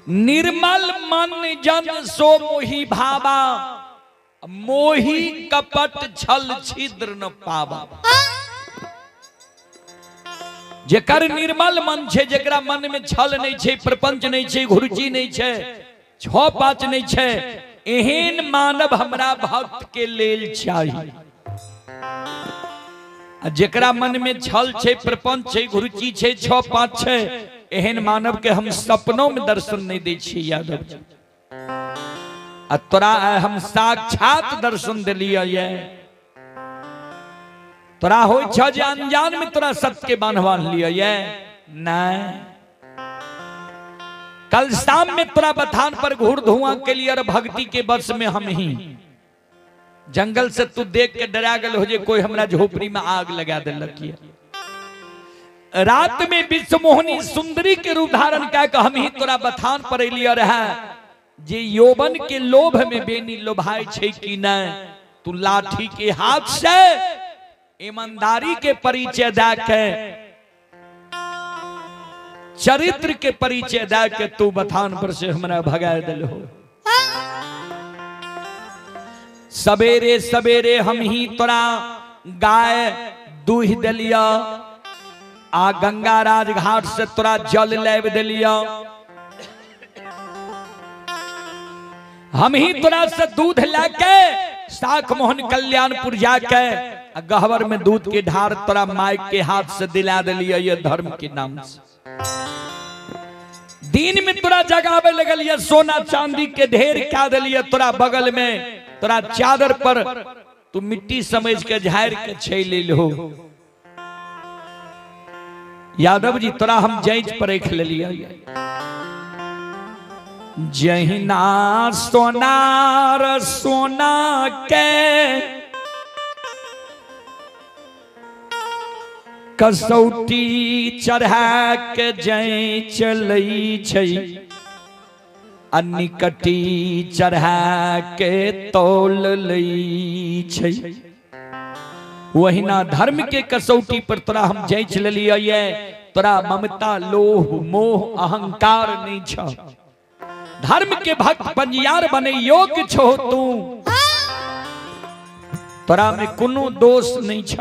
Speaker 1: निर्मल मन जन सो मोहि भाबा, मोहि कपट छल छिद्र न पाबा। जेकर निर्मल मन छे, जेकरा मन में छल नहीं छे, प्रपंच नहीं छे, घुरुचि नहीं छे, छो पांच नहीं छे, एहन मानव हमरा भक्त के लेल चाहिए। जेकरा मन में छल छे, प्रपंच छे, घुरुचि छे, छो पांच छे, एहन मानव के हम सपनों में दर्शन नहीं दे छी यादव जी। आ तोरा हम साक्षात दर्शन दिलिय ये। तोरा हो छ जे अनजान में तोरा सत्य के बांध बांध लिय ये नहीं। कल शाम में तोरा बथान पर घूर धुआं के लिए और भक्ति के बस में हम ही। जंगल से तू देख के डरा गल हो जे कोई हमरा झोपड़ी में आग लगा दिलक। रात में विश्व मोहनी सुंदरी के रूप धारण कह हम ही तोरा बथान पर अलिय रहे। जे यौवन के लोभ में बेनी लोभाय छे कि नहीं, तू लाठी के हाथ से ईमानदारी के परिचय दे के, चरित्र के परिचय दे के तू बथान पर से हमरा भगा दिल हो। सवेरे सवेरे हम ही तोरा गाय दूह दिलिया, आ गंगा राज घाट से तोरा जल लाब दिलिया। हम ही तोरा से दूध लाके साख मोहन कल्याणपुर जाके गहवर में दूध के ढार तोरा माइक के हाथ से दिला दिलिया ये धर्म के नाम से। दिन में तोरा जगावे लगल ये सोना चांदी के ढेर क्या दिलिया तोरा बगल में, तोरा चादर पर तू मिट्टी समझ के झाड़ के छैल हो। यादव जी तोरा हम जांच पर रख लिया। जहिना सोनार सोना के कसौटी चढ़ा के जांच लै छै, आ निकटी चढ़ा के तौल लै छै, वहिना धर्म के कसौटी पर तोरा हम जांच लेलियै ये। तोरा ममता लोभ मोह अहंकार नहीं छ। धर्म के भक्त पंजियार बने योग्य छो तू, तोरा में कोनो दोष नहीं छ।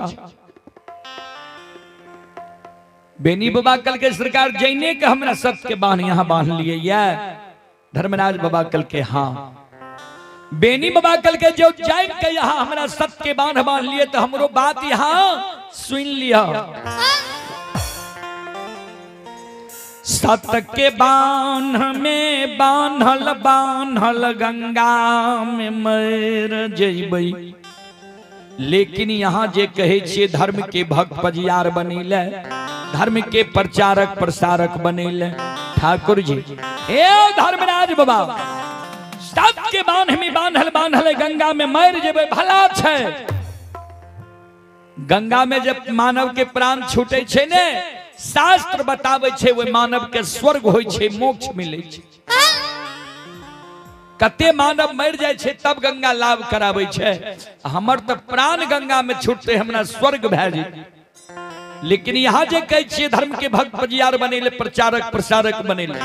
Speaker 1: बेनी बाबा कल के सरकार जैने के हमरा सत्य के बांध यहाँ बांध लिए ये। धर्मराज बाबा कल के हाँ। बेनी बाबा कल के जो जान के यहाँ हमरा सत्य के बांध बांध लिए तो हमरो बात यहाँ सुन लिया। सत के बांध में बांधल बांधल गंगा में मर जइबै। लेकिन यहाँ जे कहे छियै धर्म के भक्त पजियार बनेले, धर्म के प्रचारक प्रसारक बनेले। ठाकुर जी ए धर्मराज बाबा सत के बांध में बांधल बांधल गंगा में मर जेबै भला छै। गंगा में जब मानव के प्राण छूटे छै ने, शास्त्र बताबै छै ओहि मानव के स्वर्ग होइ छै, मोक्ष मिलै छै। कते मानव मर जाइ छै तब गंगा लाभ कराबै छै। हमर तऽ प्राण गंगा में छूटते हमरा स्वर्ग भए जेतै। लेकिन यहाँ जे कहै छियै धर्म के भक्त पजियार बनेले, प्रचारक प्रसारक बनेले।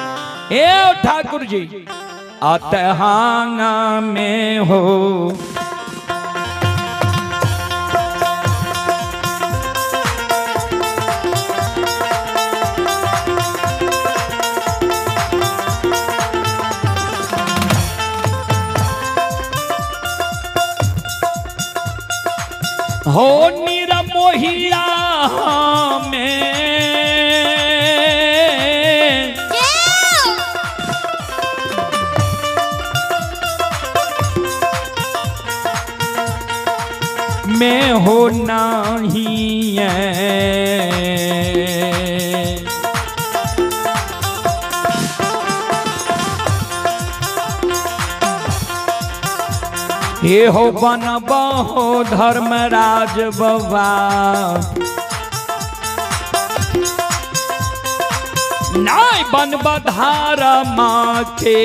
Speaker 1: ए ठाकुर जी अतहांगा में हो हो निरमोहिया में में हो नहीं है। ये हो बनबहो धर्मराज बाबा नाय बनब धर्म के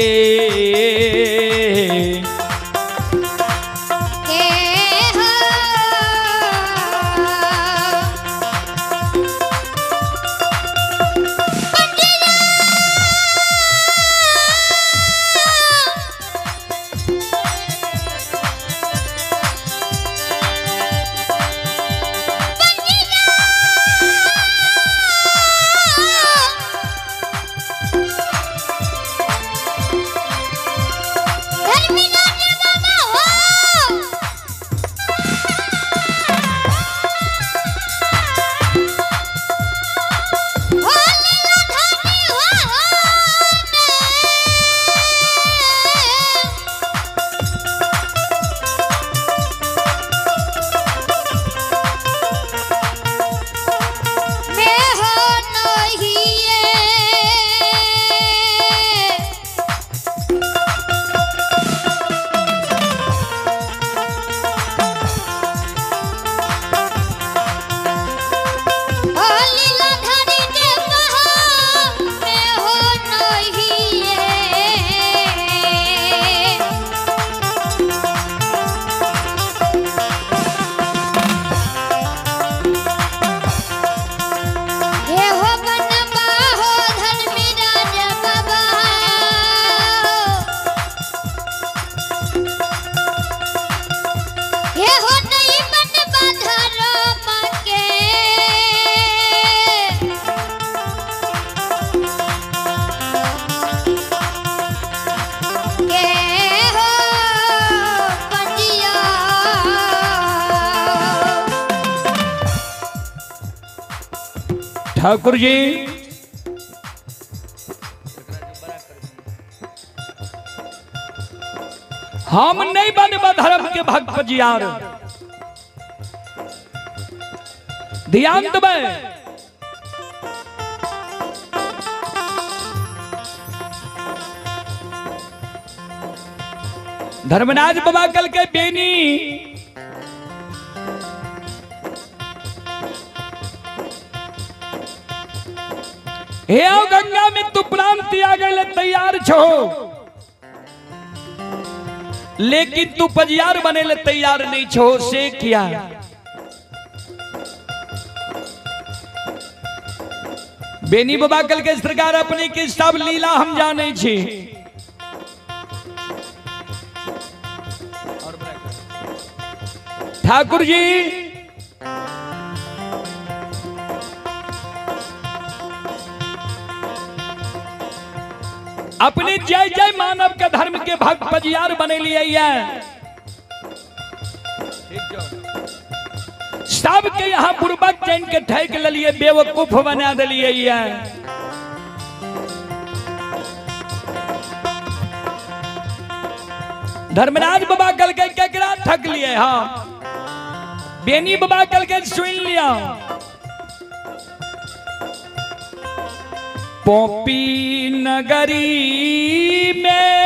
Speaker 1: ठाकुर जी हम नहीं बनब धर्म के भक्त पजियार। ध्यान देबै, धर्मराज बाबा कल के बेनी हे आओ गंगा में तू प्राण त्याग ले तैयार छो, लेकिन तू पजियार बने ले तैयार नहीं छो, से किया? बेनी बाबा कल के सरकार अपने के सब लीला हम जाने छी। ठाकुर जी अपने जय जय मानव के धर्म के भक्त पजियार बने लिए है। सबके यहाँ बुर्बक जैन के ठेक लिए बेवकूफ बना दिए है। धर्मराज बाबा कल के केकरा ठक लिए? हाँ बेनी बाबा कल के सुन लिया। पोपी नगरी में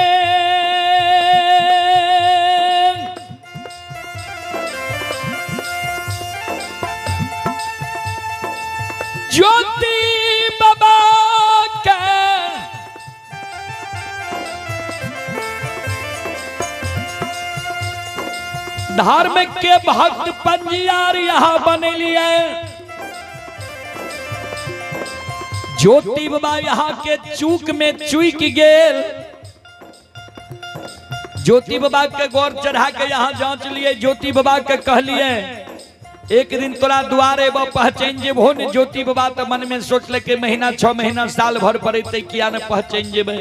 Speaker 1: ज्योति बाबा के धर्म के भक्त पंजियार यहां बने लिए। ज्योति बाबा यहाँ के चूक में चूक गेल। ज्योति बाबा के गौर चढ़ा के यहाँ जांच लिए, ज्योति बाबा के कहलिए एक दिन तोरा दुआरे बा पहचान जेबहो ने। ज्योति बाबा तो मन में सोचल के महीना 6 महीना साल भर पड़ते किया ने पहचान जेबे।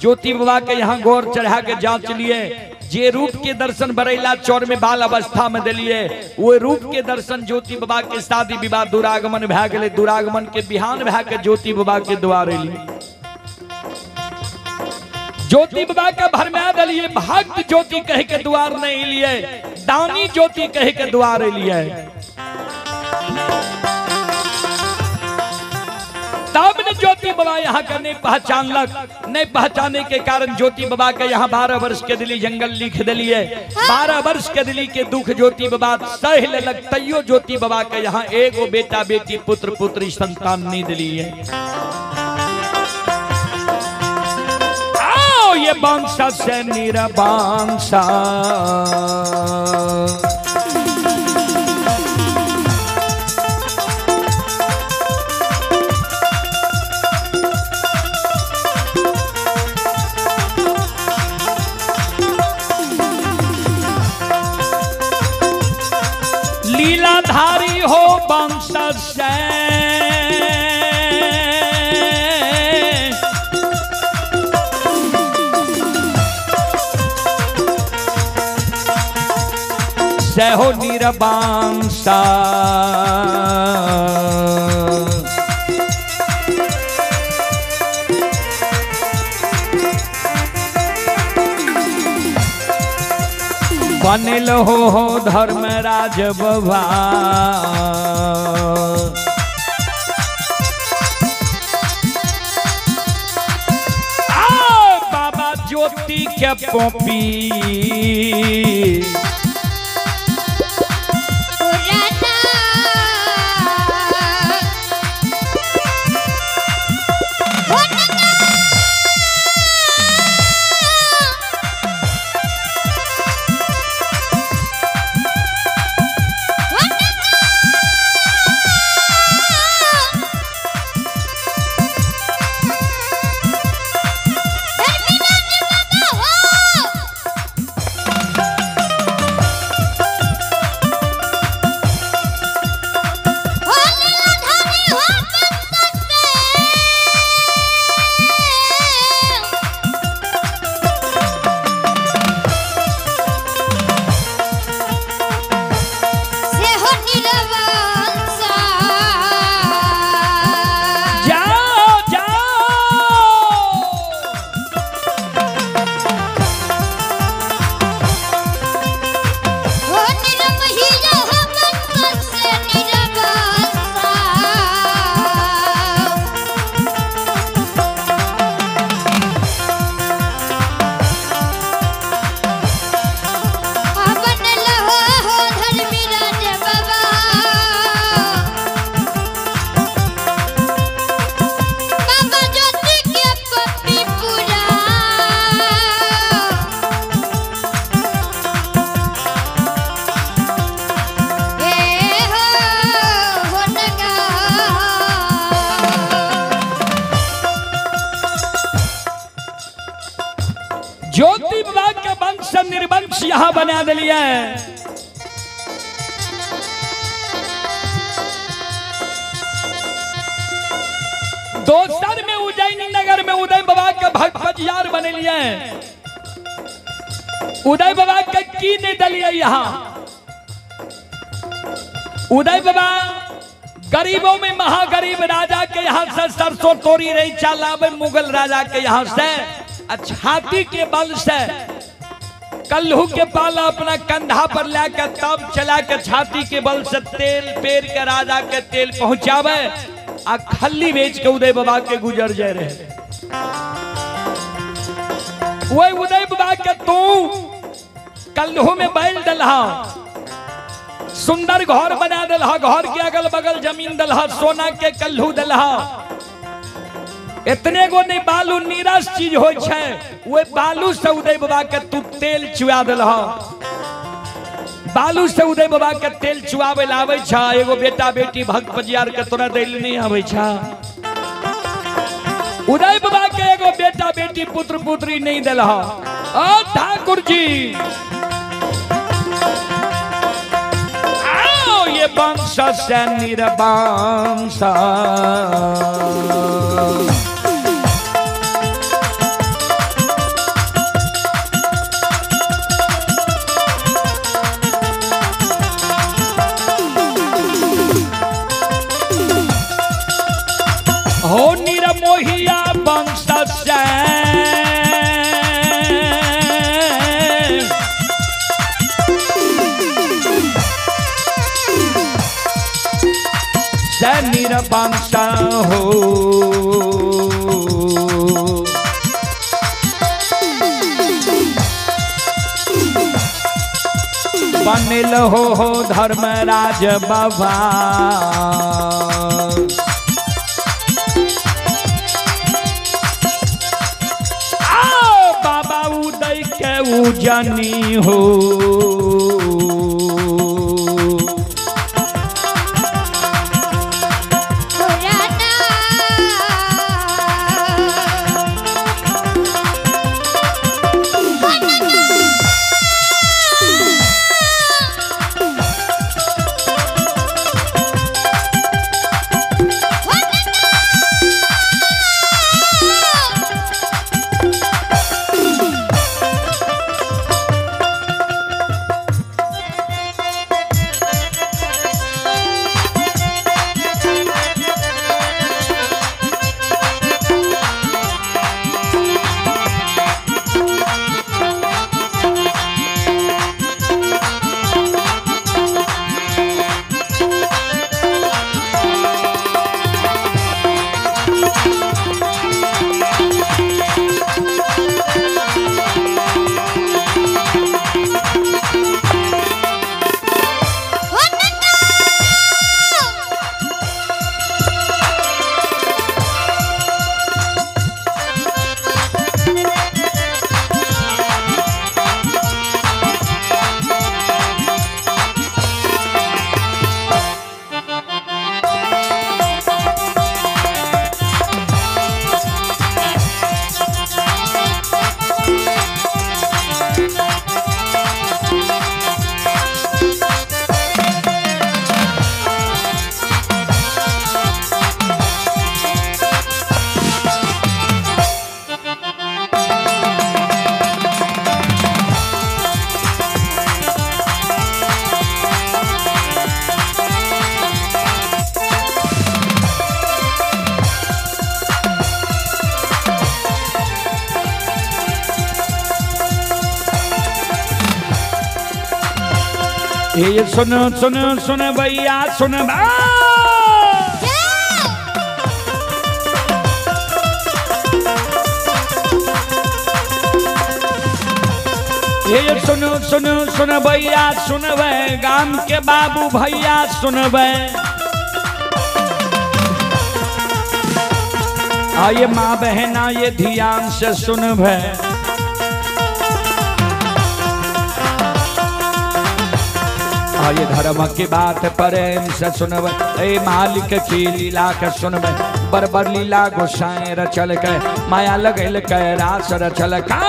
Speaker 1: ज्योति बाबा के यहाँ गौर चढ़ा के जांच लिए, जे रूप के दर्शन बरैला चौर में बाल अवस्था में दिलिए वो रूप के दर्शन ज्योति बाबा के शादी विवाह दुरागमन भए गेलै। दुरागमन के बिहान भए के ज्योति बाबा के द्वार एलिए, ज्योति बाबा के भरमा दिलिए। भक्त ज्योति कह के द्वार नहीं एलिए, दानी ज्योति कह के द्वार एलिए। तब ने ज्योति बाबा यहाँ का नहीं पहचानलक। नहीं पहचाने के कारण ज्योति बाबा के यहाँ 12 वर्ष के दिली जंगल लिख दिलिए। 12 वर्ष के दिली के दुख ज्योति बाबा सह लेलक, तैयो ज्योति बाबा के यहाँ एगो बेटा बेटी पुत्र पुत्री संतान नहीं दिलिए। आओ ये बांसा से निरबांसा, लीलाधारी हो वंश से, हो निरबांसा। बनल हो धर्मराज बाबा, बाबा ज्योति के पोपी ज्योति बाबा के वंश निर्वंश यहां बना दिलिए। दोसर में उज्जैनी नगर में उदय बाबा के भक्त बजियार बने लिए। उदय बाबा के की नहीं दिलिए यहां। उदय बाबा गरीबों में महागरीब राजा के यहां से सरसों तोरी रही चलावे मुगल राजा के यहां से, छाती के बल से कल्हू के पाला अपना कंधा पर लाकर तब चला के छाती के बल से तेल पेर के राजा के तेल पहुंचावे आ खल्ली बेच के उदय बाबा के गुजर जाए रहे। वही उदय बाबा के तू कल्हू में बैल दलहा, सुंदर घर बना दलहा, घर के अगल बगल जमीन दलहा, सोना के कल्हू दलहा, इतने गो नहीं बालू नीरस चीज हो छे, वे बालू से उदय बाबा के तू तेल चुआ दिलह। बालू से उदय बाबा के तेल चुआवे लावे छा, एगो बेटा बेटी भक्त पजियार के तोरा दिल नहीं आवे छा। उदय बाबा के एगो बेटा बेटी पुत्र पुत्री नहीं दिल। ओ ठाकुर जी आओ ये वंश से निर्वंश हो निरमोहिया वंश से निरवंश हो। बनिल हो धर्मराज बाबा बाबा उदय के उजनी हो। ये सुन सुन सुन भैया सुन ये सुन सुन सुन भैया सुनबे गाम के बाबू भैया सुनबे। आये माँ बहना ये ध्यान से सुनबे। ये धर्म की बात प्रेम से सुनबे ए मालिक की लीला के सुनबे। बरबर लीला गोसाई रचल के माया लगल के रास रचल का।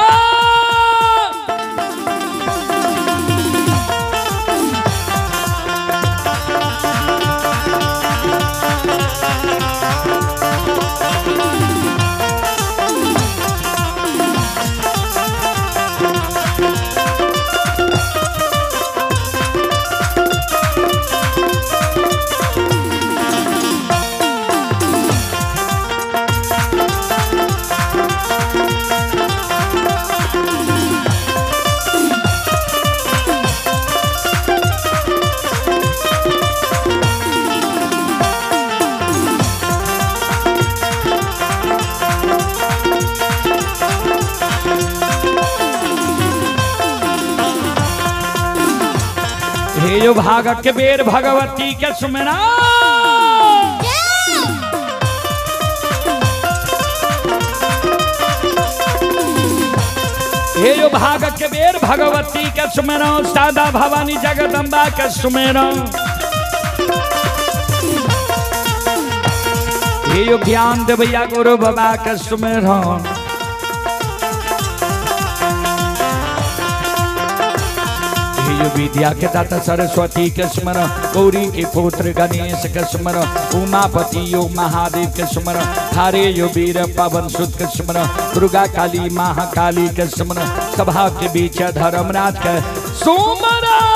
Speaker 1: हे यो भाग के बेर भगवती के सुमरा हे यो भाग के बेर भगवती के सुमेरो सादा भवानी जगदम्बा के सुमेरो। हे यो ज्ञान देवैया गुरु बाबा के सुमिरन। हे यो विद्या के दाता सरस्वती के स्मरण, गौरी के पुत्र गणेश के स्मरण, उमापति यो महादेव के स्मरण, थारे यो वीर पवन सुत के स्मरण, दुर्गा काली महाकाली के स्मरण, सभा के बीच धर्मराज के सुमरण।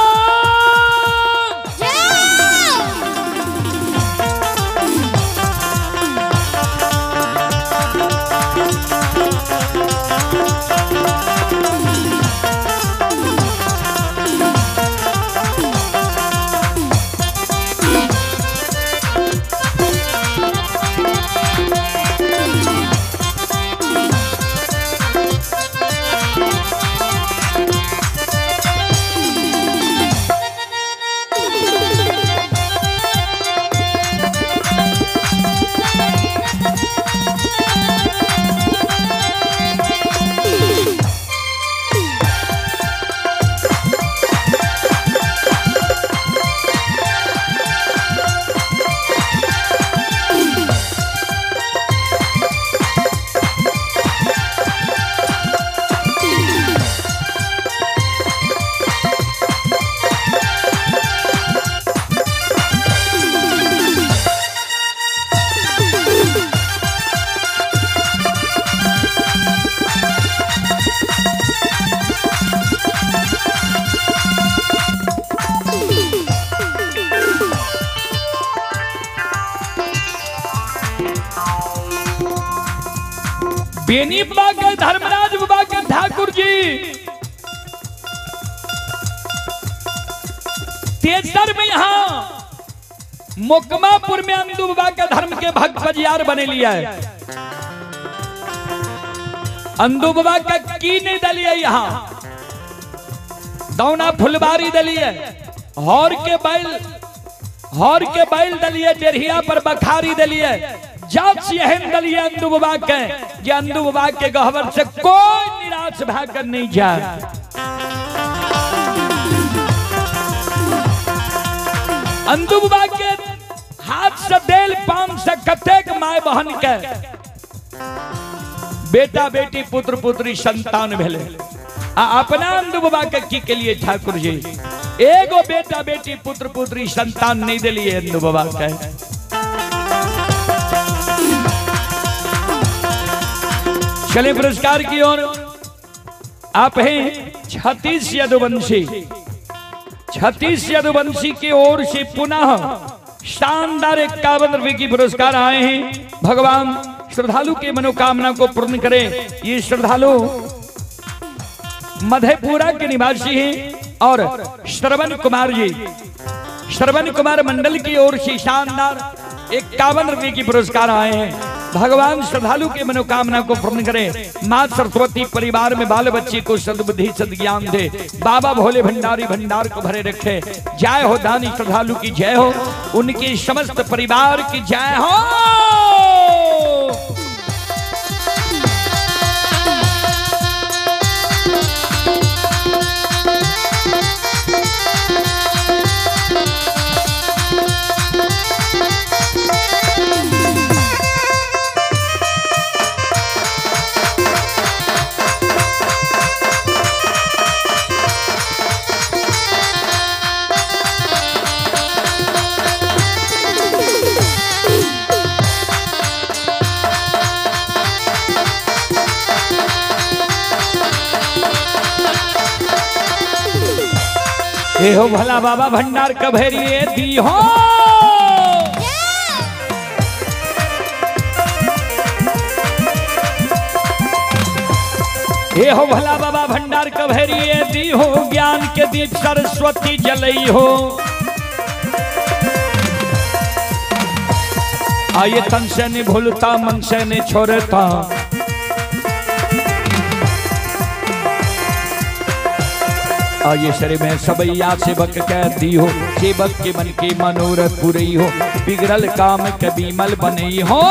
Speaker 1: बेनी बाबा के धर्मराज बाबा के ठाकुर जी तेजसर में यहां मोकमापुर में अंदू बाबा के धर्म के भक्त बजियार बने लिया है। अंदू बाबा का की नहीं दलिए यहां, दौना फुलबारी दलिए, हौर के बैल दलिए, डेढ़िया पर बखारी दलिए, जात एहन दलिए अंदू बाबा के जे अंदू बाबा के गहवर से कोई निराश भाकर नहीं जाए। अंदू बाबा के हाथ से देल पान से कतेक my बहन के बेटा बेटी पुत्र पुत्री संतान भेले। आ अपना अंदू बाबा के की के लिए ठाकुर जी एगो बेटा बेटी पुत्र पुत्री संतान नहीं दिलिए अंदू बाबा के। चले पुरस्कार की ओर। आप हैं छत्तीस यदुवंशी, छत्तीस यदुवंशी की ओर से पुनः शानदार 51 रुपए की पुरस्कार आए हैं। भगवान श्रद्धालु के मनोकामना को पूर्ण करे। ये श्रद्धालु मधेपुरा के निवासी हैं और श्रवण कुमार जी, श्रवण कुमार मंडल की ओर से शानदार 51 रुपए की पुरस्कार आए हैं। भगवान श्रद्धालु के मनोकामना को पूर्ण करे। माँ सरस्वती परिवार में बाल बच्चे को सद्बुद्धि सद्ज्ञान दे। बाबा भोले भंडारी भंडार को भरे रखे। जय हो दानी श्रद्धालु की जय हो, उनके समस्त परिवार की जय हो। हो भला बाबा भंडार कभेरिए दी हो। हे हो भला बाबा भंडार कभेरिए दी हो, ज्ञान के दीप सरस्वती जलई हो। आये तन से नहीं भूलता मन से नहीं छोड़ता, आये शरीर में सबैया सेवक कह दी हो, सेवक के मन के मनोरथ पुरई हो, बिगड़ल काम के बीमल बनई हो।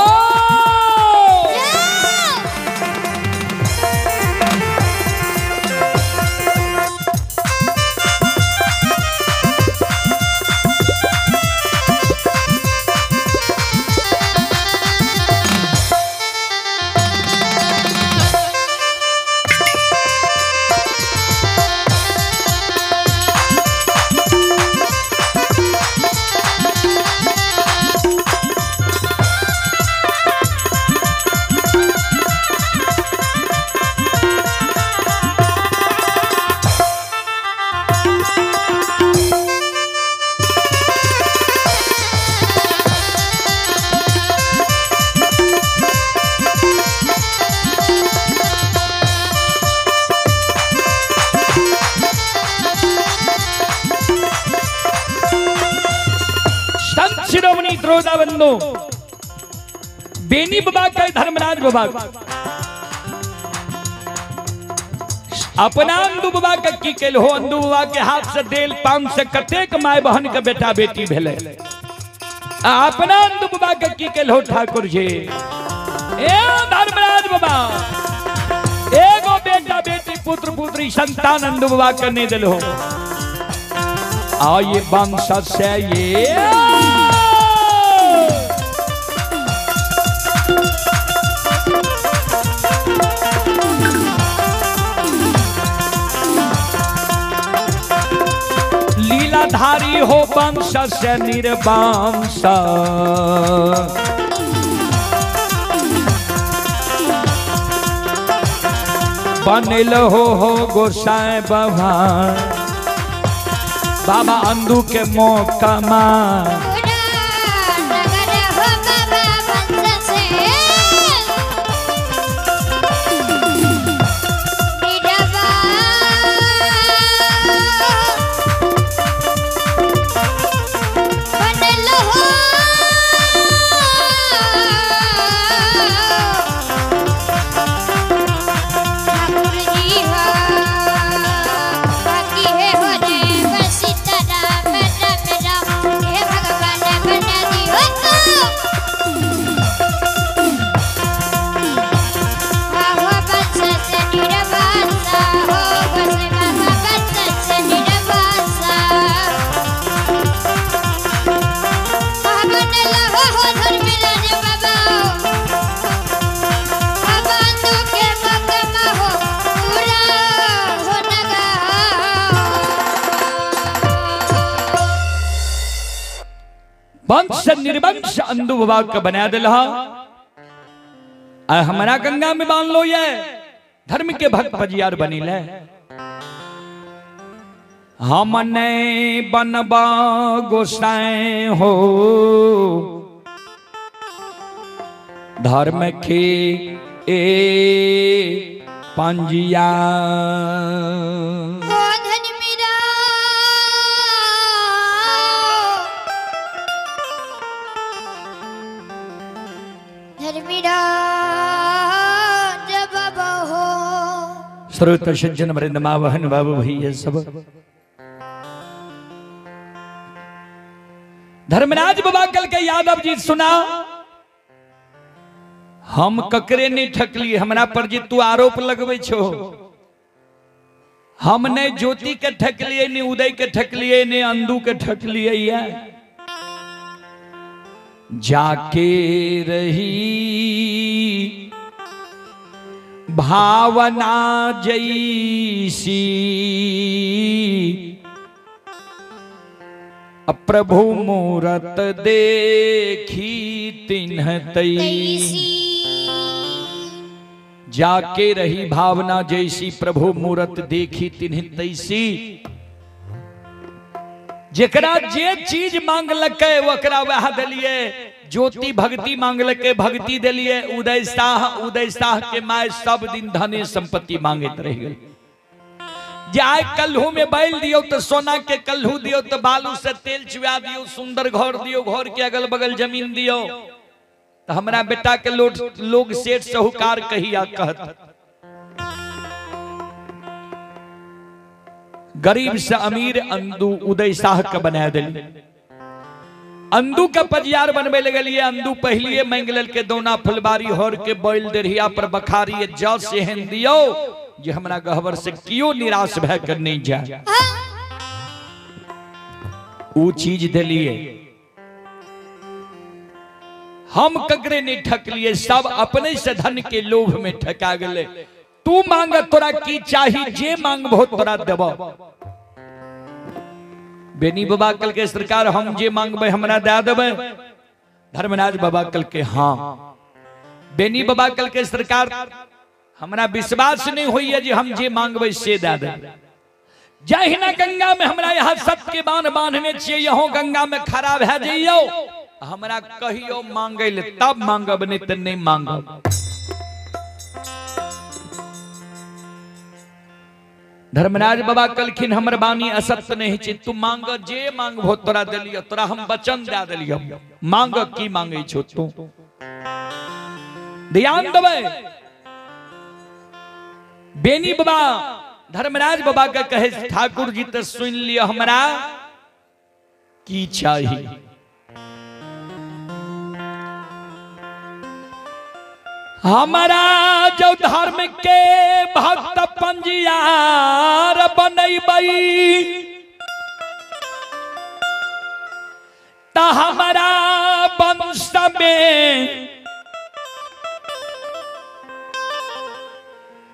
Speaker 1: श्रोता बंधु बेनी बाबा के धर्मराज बाबा अपना अंदू बाबा के की केल हो अंदू बाबा के हाथ से देल पाम से कतेक my बहन के बेटा बेटी भेले अपना अंदू बाबा के की केल हो ठाकुर जी ए धर्मराज बाबा एगो बेटा बेटी पुत्र पुत्री संतान अंदू बाबा के नहीं दिल हो आये वंश से ये लीलाधारी हो वंश से निर्वंश बनल हो गोसाई बाबा बाबा अंदू के मौका मां वंश निर्वंश अंदू बाबा के बना दिल हमारा गंगा में बांध लो ये धर्म के भक्त पजियार बनी ले हम नहीं बनबा गोसाई हो धर्म के ए पंजिया श्रोत सज्जन वृंद माँ बहन बाबू भैया सब धर्मराज बाबा कल के यादव जी सुना हम ककरे नहीं ठकली हमरा पर जी तू आरोप लगबै छो हम ने ज्योति के ठकलिए ने उदय के ठकलिए ने अंदू के ठकलिए ये जाके रही भावना जैसी प्रभु मूरत देखी तिन्ह तैसी जाके रही भावना जैसी प्रभु मूरत देखी तिन्ह तैसी जेकरा जे चीज मांगलकै ओकरा वह देलिए ज्योति भक्ति मांगलकै भक्ति देलिए उदय शाह के my सब दिन धने संपत्ति मांगैत रहि गेल। जाय कल्हू में बैल दियो तो सोना के कल्हू दियो तो बालू से तेल चुआ दियो सुंदर घर दियो घर के अगल बगल जमीन दियो तो हमरा बेटा के लोग सेठ साहूकार कहिया कहत। गरीब से अमीर अंदू उदय शाह के बना दिल। अंदू के पजियार बनबे लगलिए अंदू पहलिए मांग लेलकै दौना फुलबारी हर के बैल देरिया पर बखारी जल से एहन दियो जे हमरा गहबर से कियो निराश भय कर नहीं जाए। ऊ चीज दिलिए हम ककरे नहीं ठकलिए सब अपने से धन के लोभ में ठका गए। तू मांग तोरा की चाही जे मांगबो तोरा देबो। बेनी बाबा कल के सरकार हम जे मांगबे हमरा दे देबै। धर्मराज बाबा कल के हाँ। बेनी बाबा कल के सरकार हमरा विश्वास नहीं होइए जे हम जे मांगबे से दे देबै। जहिना गंगा में हमरा यहाँ सत्य के बांध बांधने छियै यहो गंगा में खड़ा भए जइयौ हमरा कहियो मांगै ले तब मांगब नहीं त नहीं मांगब। धर्मराज बाबा कहलखिन हमर बानी असत्य नहीं छै, तू मांग जे मांगबो तोरा देलियो, तोरा हम वचन दे देलियो, मांग की मांगे छो तू। ध्यान देबै, बेनी बाबा धर्मराज बाबा के कहे ठाकुर जी तो सुन लियो हमरा की चाही। हमारा जो धर्म के भक्त पंजियार बनैबै त हमारा वंश में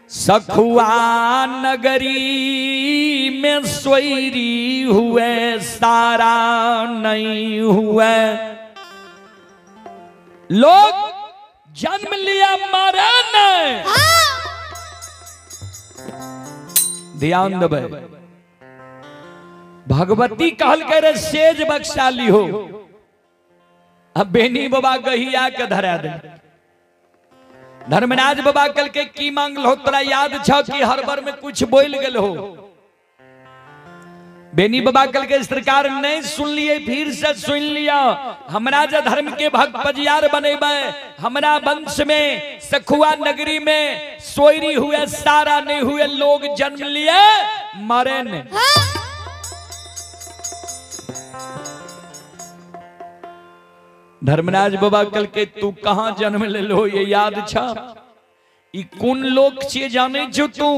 Speaker 1: सखुआ नगरी में सोयरी हुए सारा नहीं हुए। लोग जन्म लिया मरे नहीं। ध्यान देबै, भगवती कहल के रे सेज बख्शा लिहो, अब बेनी बाबा गहिया के धरा दे। धर्मराज बाबा कल के की मांगल हो तोरा याद छ कि हर बार में कुछ बोल गेल हो। बेनी बाबा कल के सरकार नहीं सुन लिए, फिर से सुन लिया, हमरा जे धर्म के भक्त पजियार बनेबै, हमरा वंश में सखुआ नगरी में सोयरी हुए सारा नहीं हुए, लोग जन्म लिए मरे ने। धर्मराज बाबा कल के तू कहाँ जन्म ले लो ये याद छा, ई कोन लोक छिए जाने छो तू।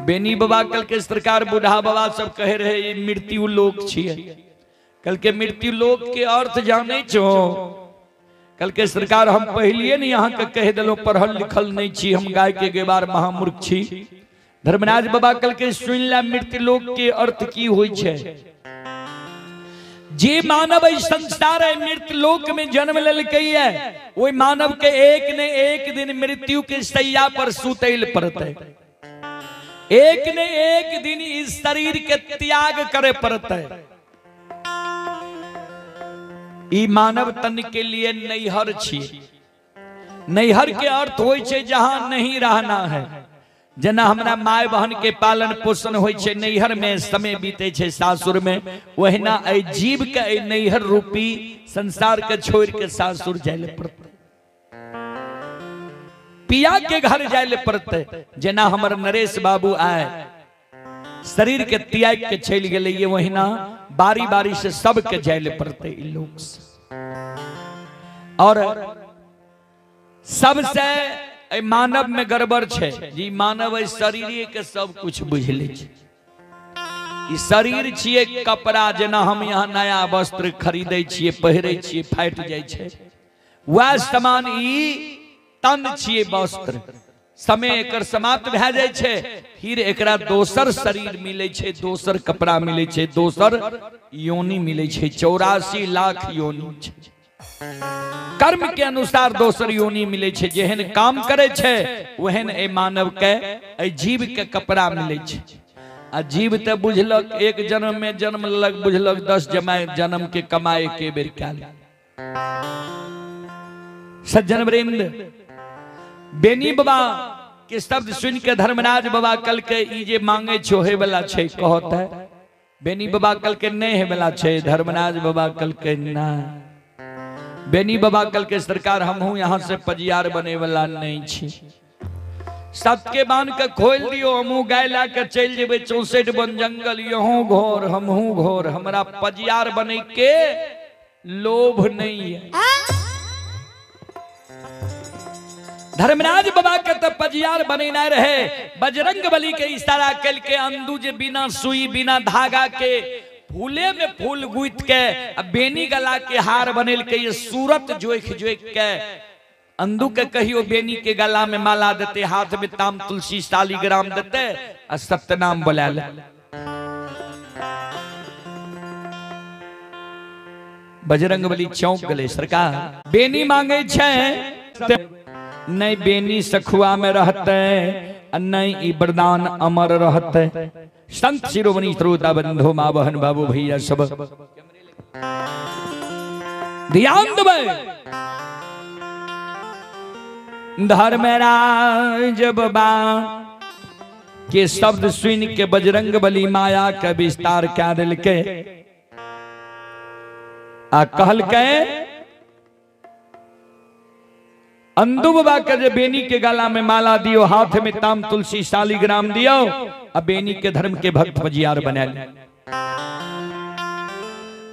Speaker 1: बेनी बाबा कल के सरकार बूढ़ा बाबा सब कहे रहे ये मृत्यु लोक छिए, कल के मृत्यु लोक के अर्थ जाने छो। कल के सरकार हम पहलिए नहीं यहाँ के कह दिलो पढ़ल लिखल नहीं छी, हम गाय के गेबार महामूर्ख छी। धर्मराज बाबा कल के सुन ला मृत्यु लोक के अर्थ की होई छे। जे मानव संसार है मृत्यु लोक में जन्म लेलकै है, वही मानव के एक ने एक दिन मृत्यु के सैया पर सुतैल पड़तै, एक ने एक दिन इस शरीर के त्याग करे पड़तै। ई मानव तन के लिए नैहर छी। नैहर के अर्थ होई छे जहां नहीं रहना है। जेना हमरा my बहन के पालन पोषण होई छे नैहर में, समय बीते छे सासुर में, वहिना ए जीव के ए नैहर रूपी संसार के छोड़ के सासुर जाय पड़तै, पिया के घर जाय पड़तै। जेना हमर नरेश बाबू आए शरीर के त्याग के चलि गेलै, ये वहिना बारी बारी से सबके जाय पड़तै ई लोक से। और सबसे मानव में गड़बड़ छे जी, मानव शरीर के सब कुछ बुझ ले छे। ई शरीर छिए कपड़ा, जेना हम यहाँ नया वस्त्र खरीदै छिए पहिरै छिए फाटि जाइ छै, वएह समान ई तन छिए वस्त्र। समय एकर समाप्त भए जाइ छै, फिर एकरा दोसर शरीर मिलै छै, दोसर कपड़ा मिलै छै, दोसर योनि मिलै छै। 84 लाख योनि छै, कर्म के अनुसार दोसर योनि मिलै छै। जेहन काम करे छै ओहन ए मानव के ए जीव के कपड़ा मिलै छै। आ जीव तऽ बुझलक एक जन्म में जन्म लेलक, बुझलक 10 जमाए जन्म के कमाए के बेर कयल। सज्जन वृंद, बेनी बाबा के शब्द सुन के धर्मराज बाबा कल के ई जे मांगे छो हे वाला छै कहत है। बेनी बाबा कल के नहीं हे वाला छै, धर्मराज बाबा कल के ना। बेनी बाबा कल के सरकार हमहू यहाँ से पजियार बने वाला नहीं छी, सबके बांध के खोल दियो, हमहू गाय ला के चल जेबै 64 वन जंगल, यहूं घोर हमहू घोर, हमरा पजियार बने के लोभ नहीं है। धर्मराज बाबा के तो पजियार बनेना रहे, बजरंग बली के इशारा कल के अंदू जे बिना सुई बिना धागा के फूले में फूल गुथ के बेनी गला के हार बनेल के ये सूरत जोख जोख के अंदू के कहियो बेनी के गला में माला देते, हाथ में ताम तुलसी शालिग्राम देते और सत्यनाम बोला ले। बजरंग बली चौंक गले, सरकार बेनी मांगे छे नहीं बेनी सखुआ में रहते नहीं ई वरदान अमर रहते। संत शिरोमणि श्रोता बंधु माँ बहन बाबू भैया सब ध्यान देबै। धर्मराज बाबा के शब्द सुन के बजरंग बली माया के विस्तार कह दिलके आ कहलकै अंदू बाबा के जे बेनी के गला में माला दियो, हाथ में ताम तुलसी शालिग्राम दियो, आ बेनी के धर्म के भक्त बजियार बनाल।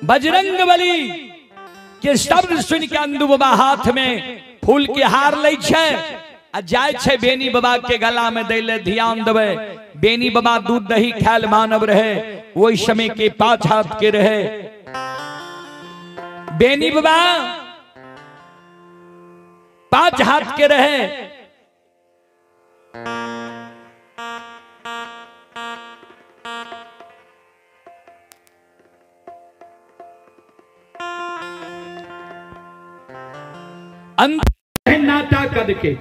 Speaker 1: बजरंग बली के शब्द सुन के अंदू बाबा हाथ में फूल के हार लै छै आ जाय छै बेनी बाबा के गला में दैले। ध्यान देबै, बेनी बाबा दूध दही खायल मानव रहे, वही समय के 5 हाथ के रहे। बेनी बाबा 5 हाथ के रहे। नाता कद के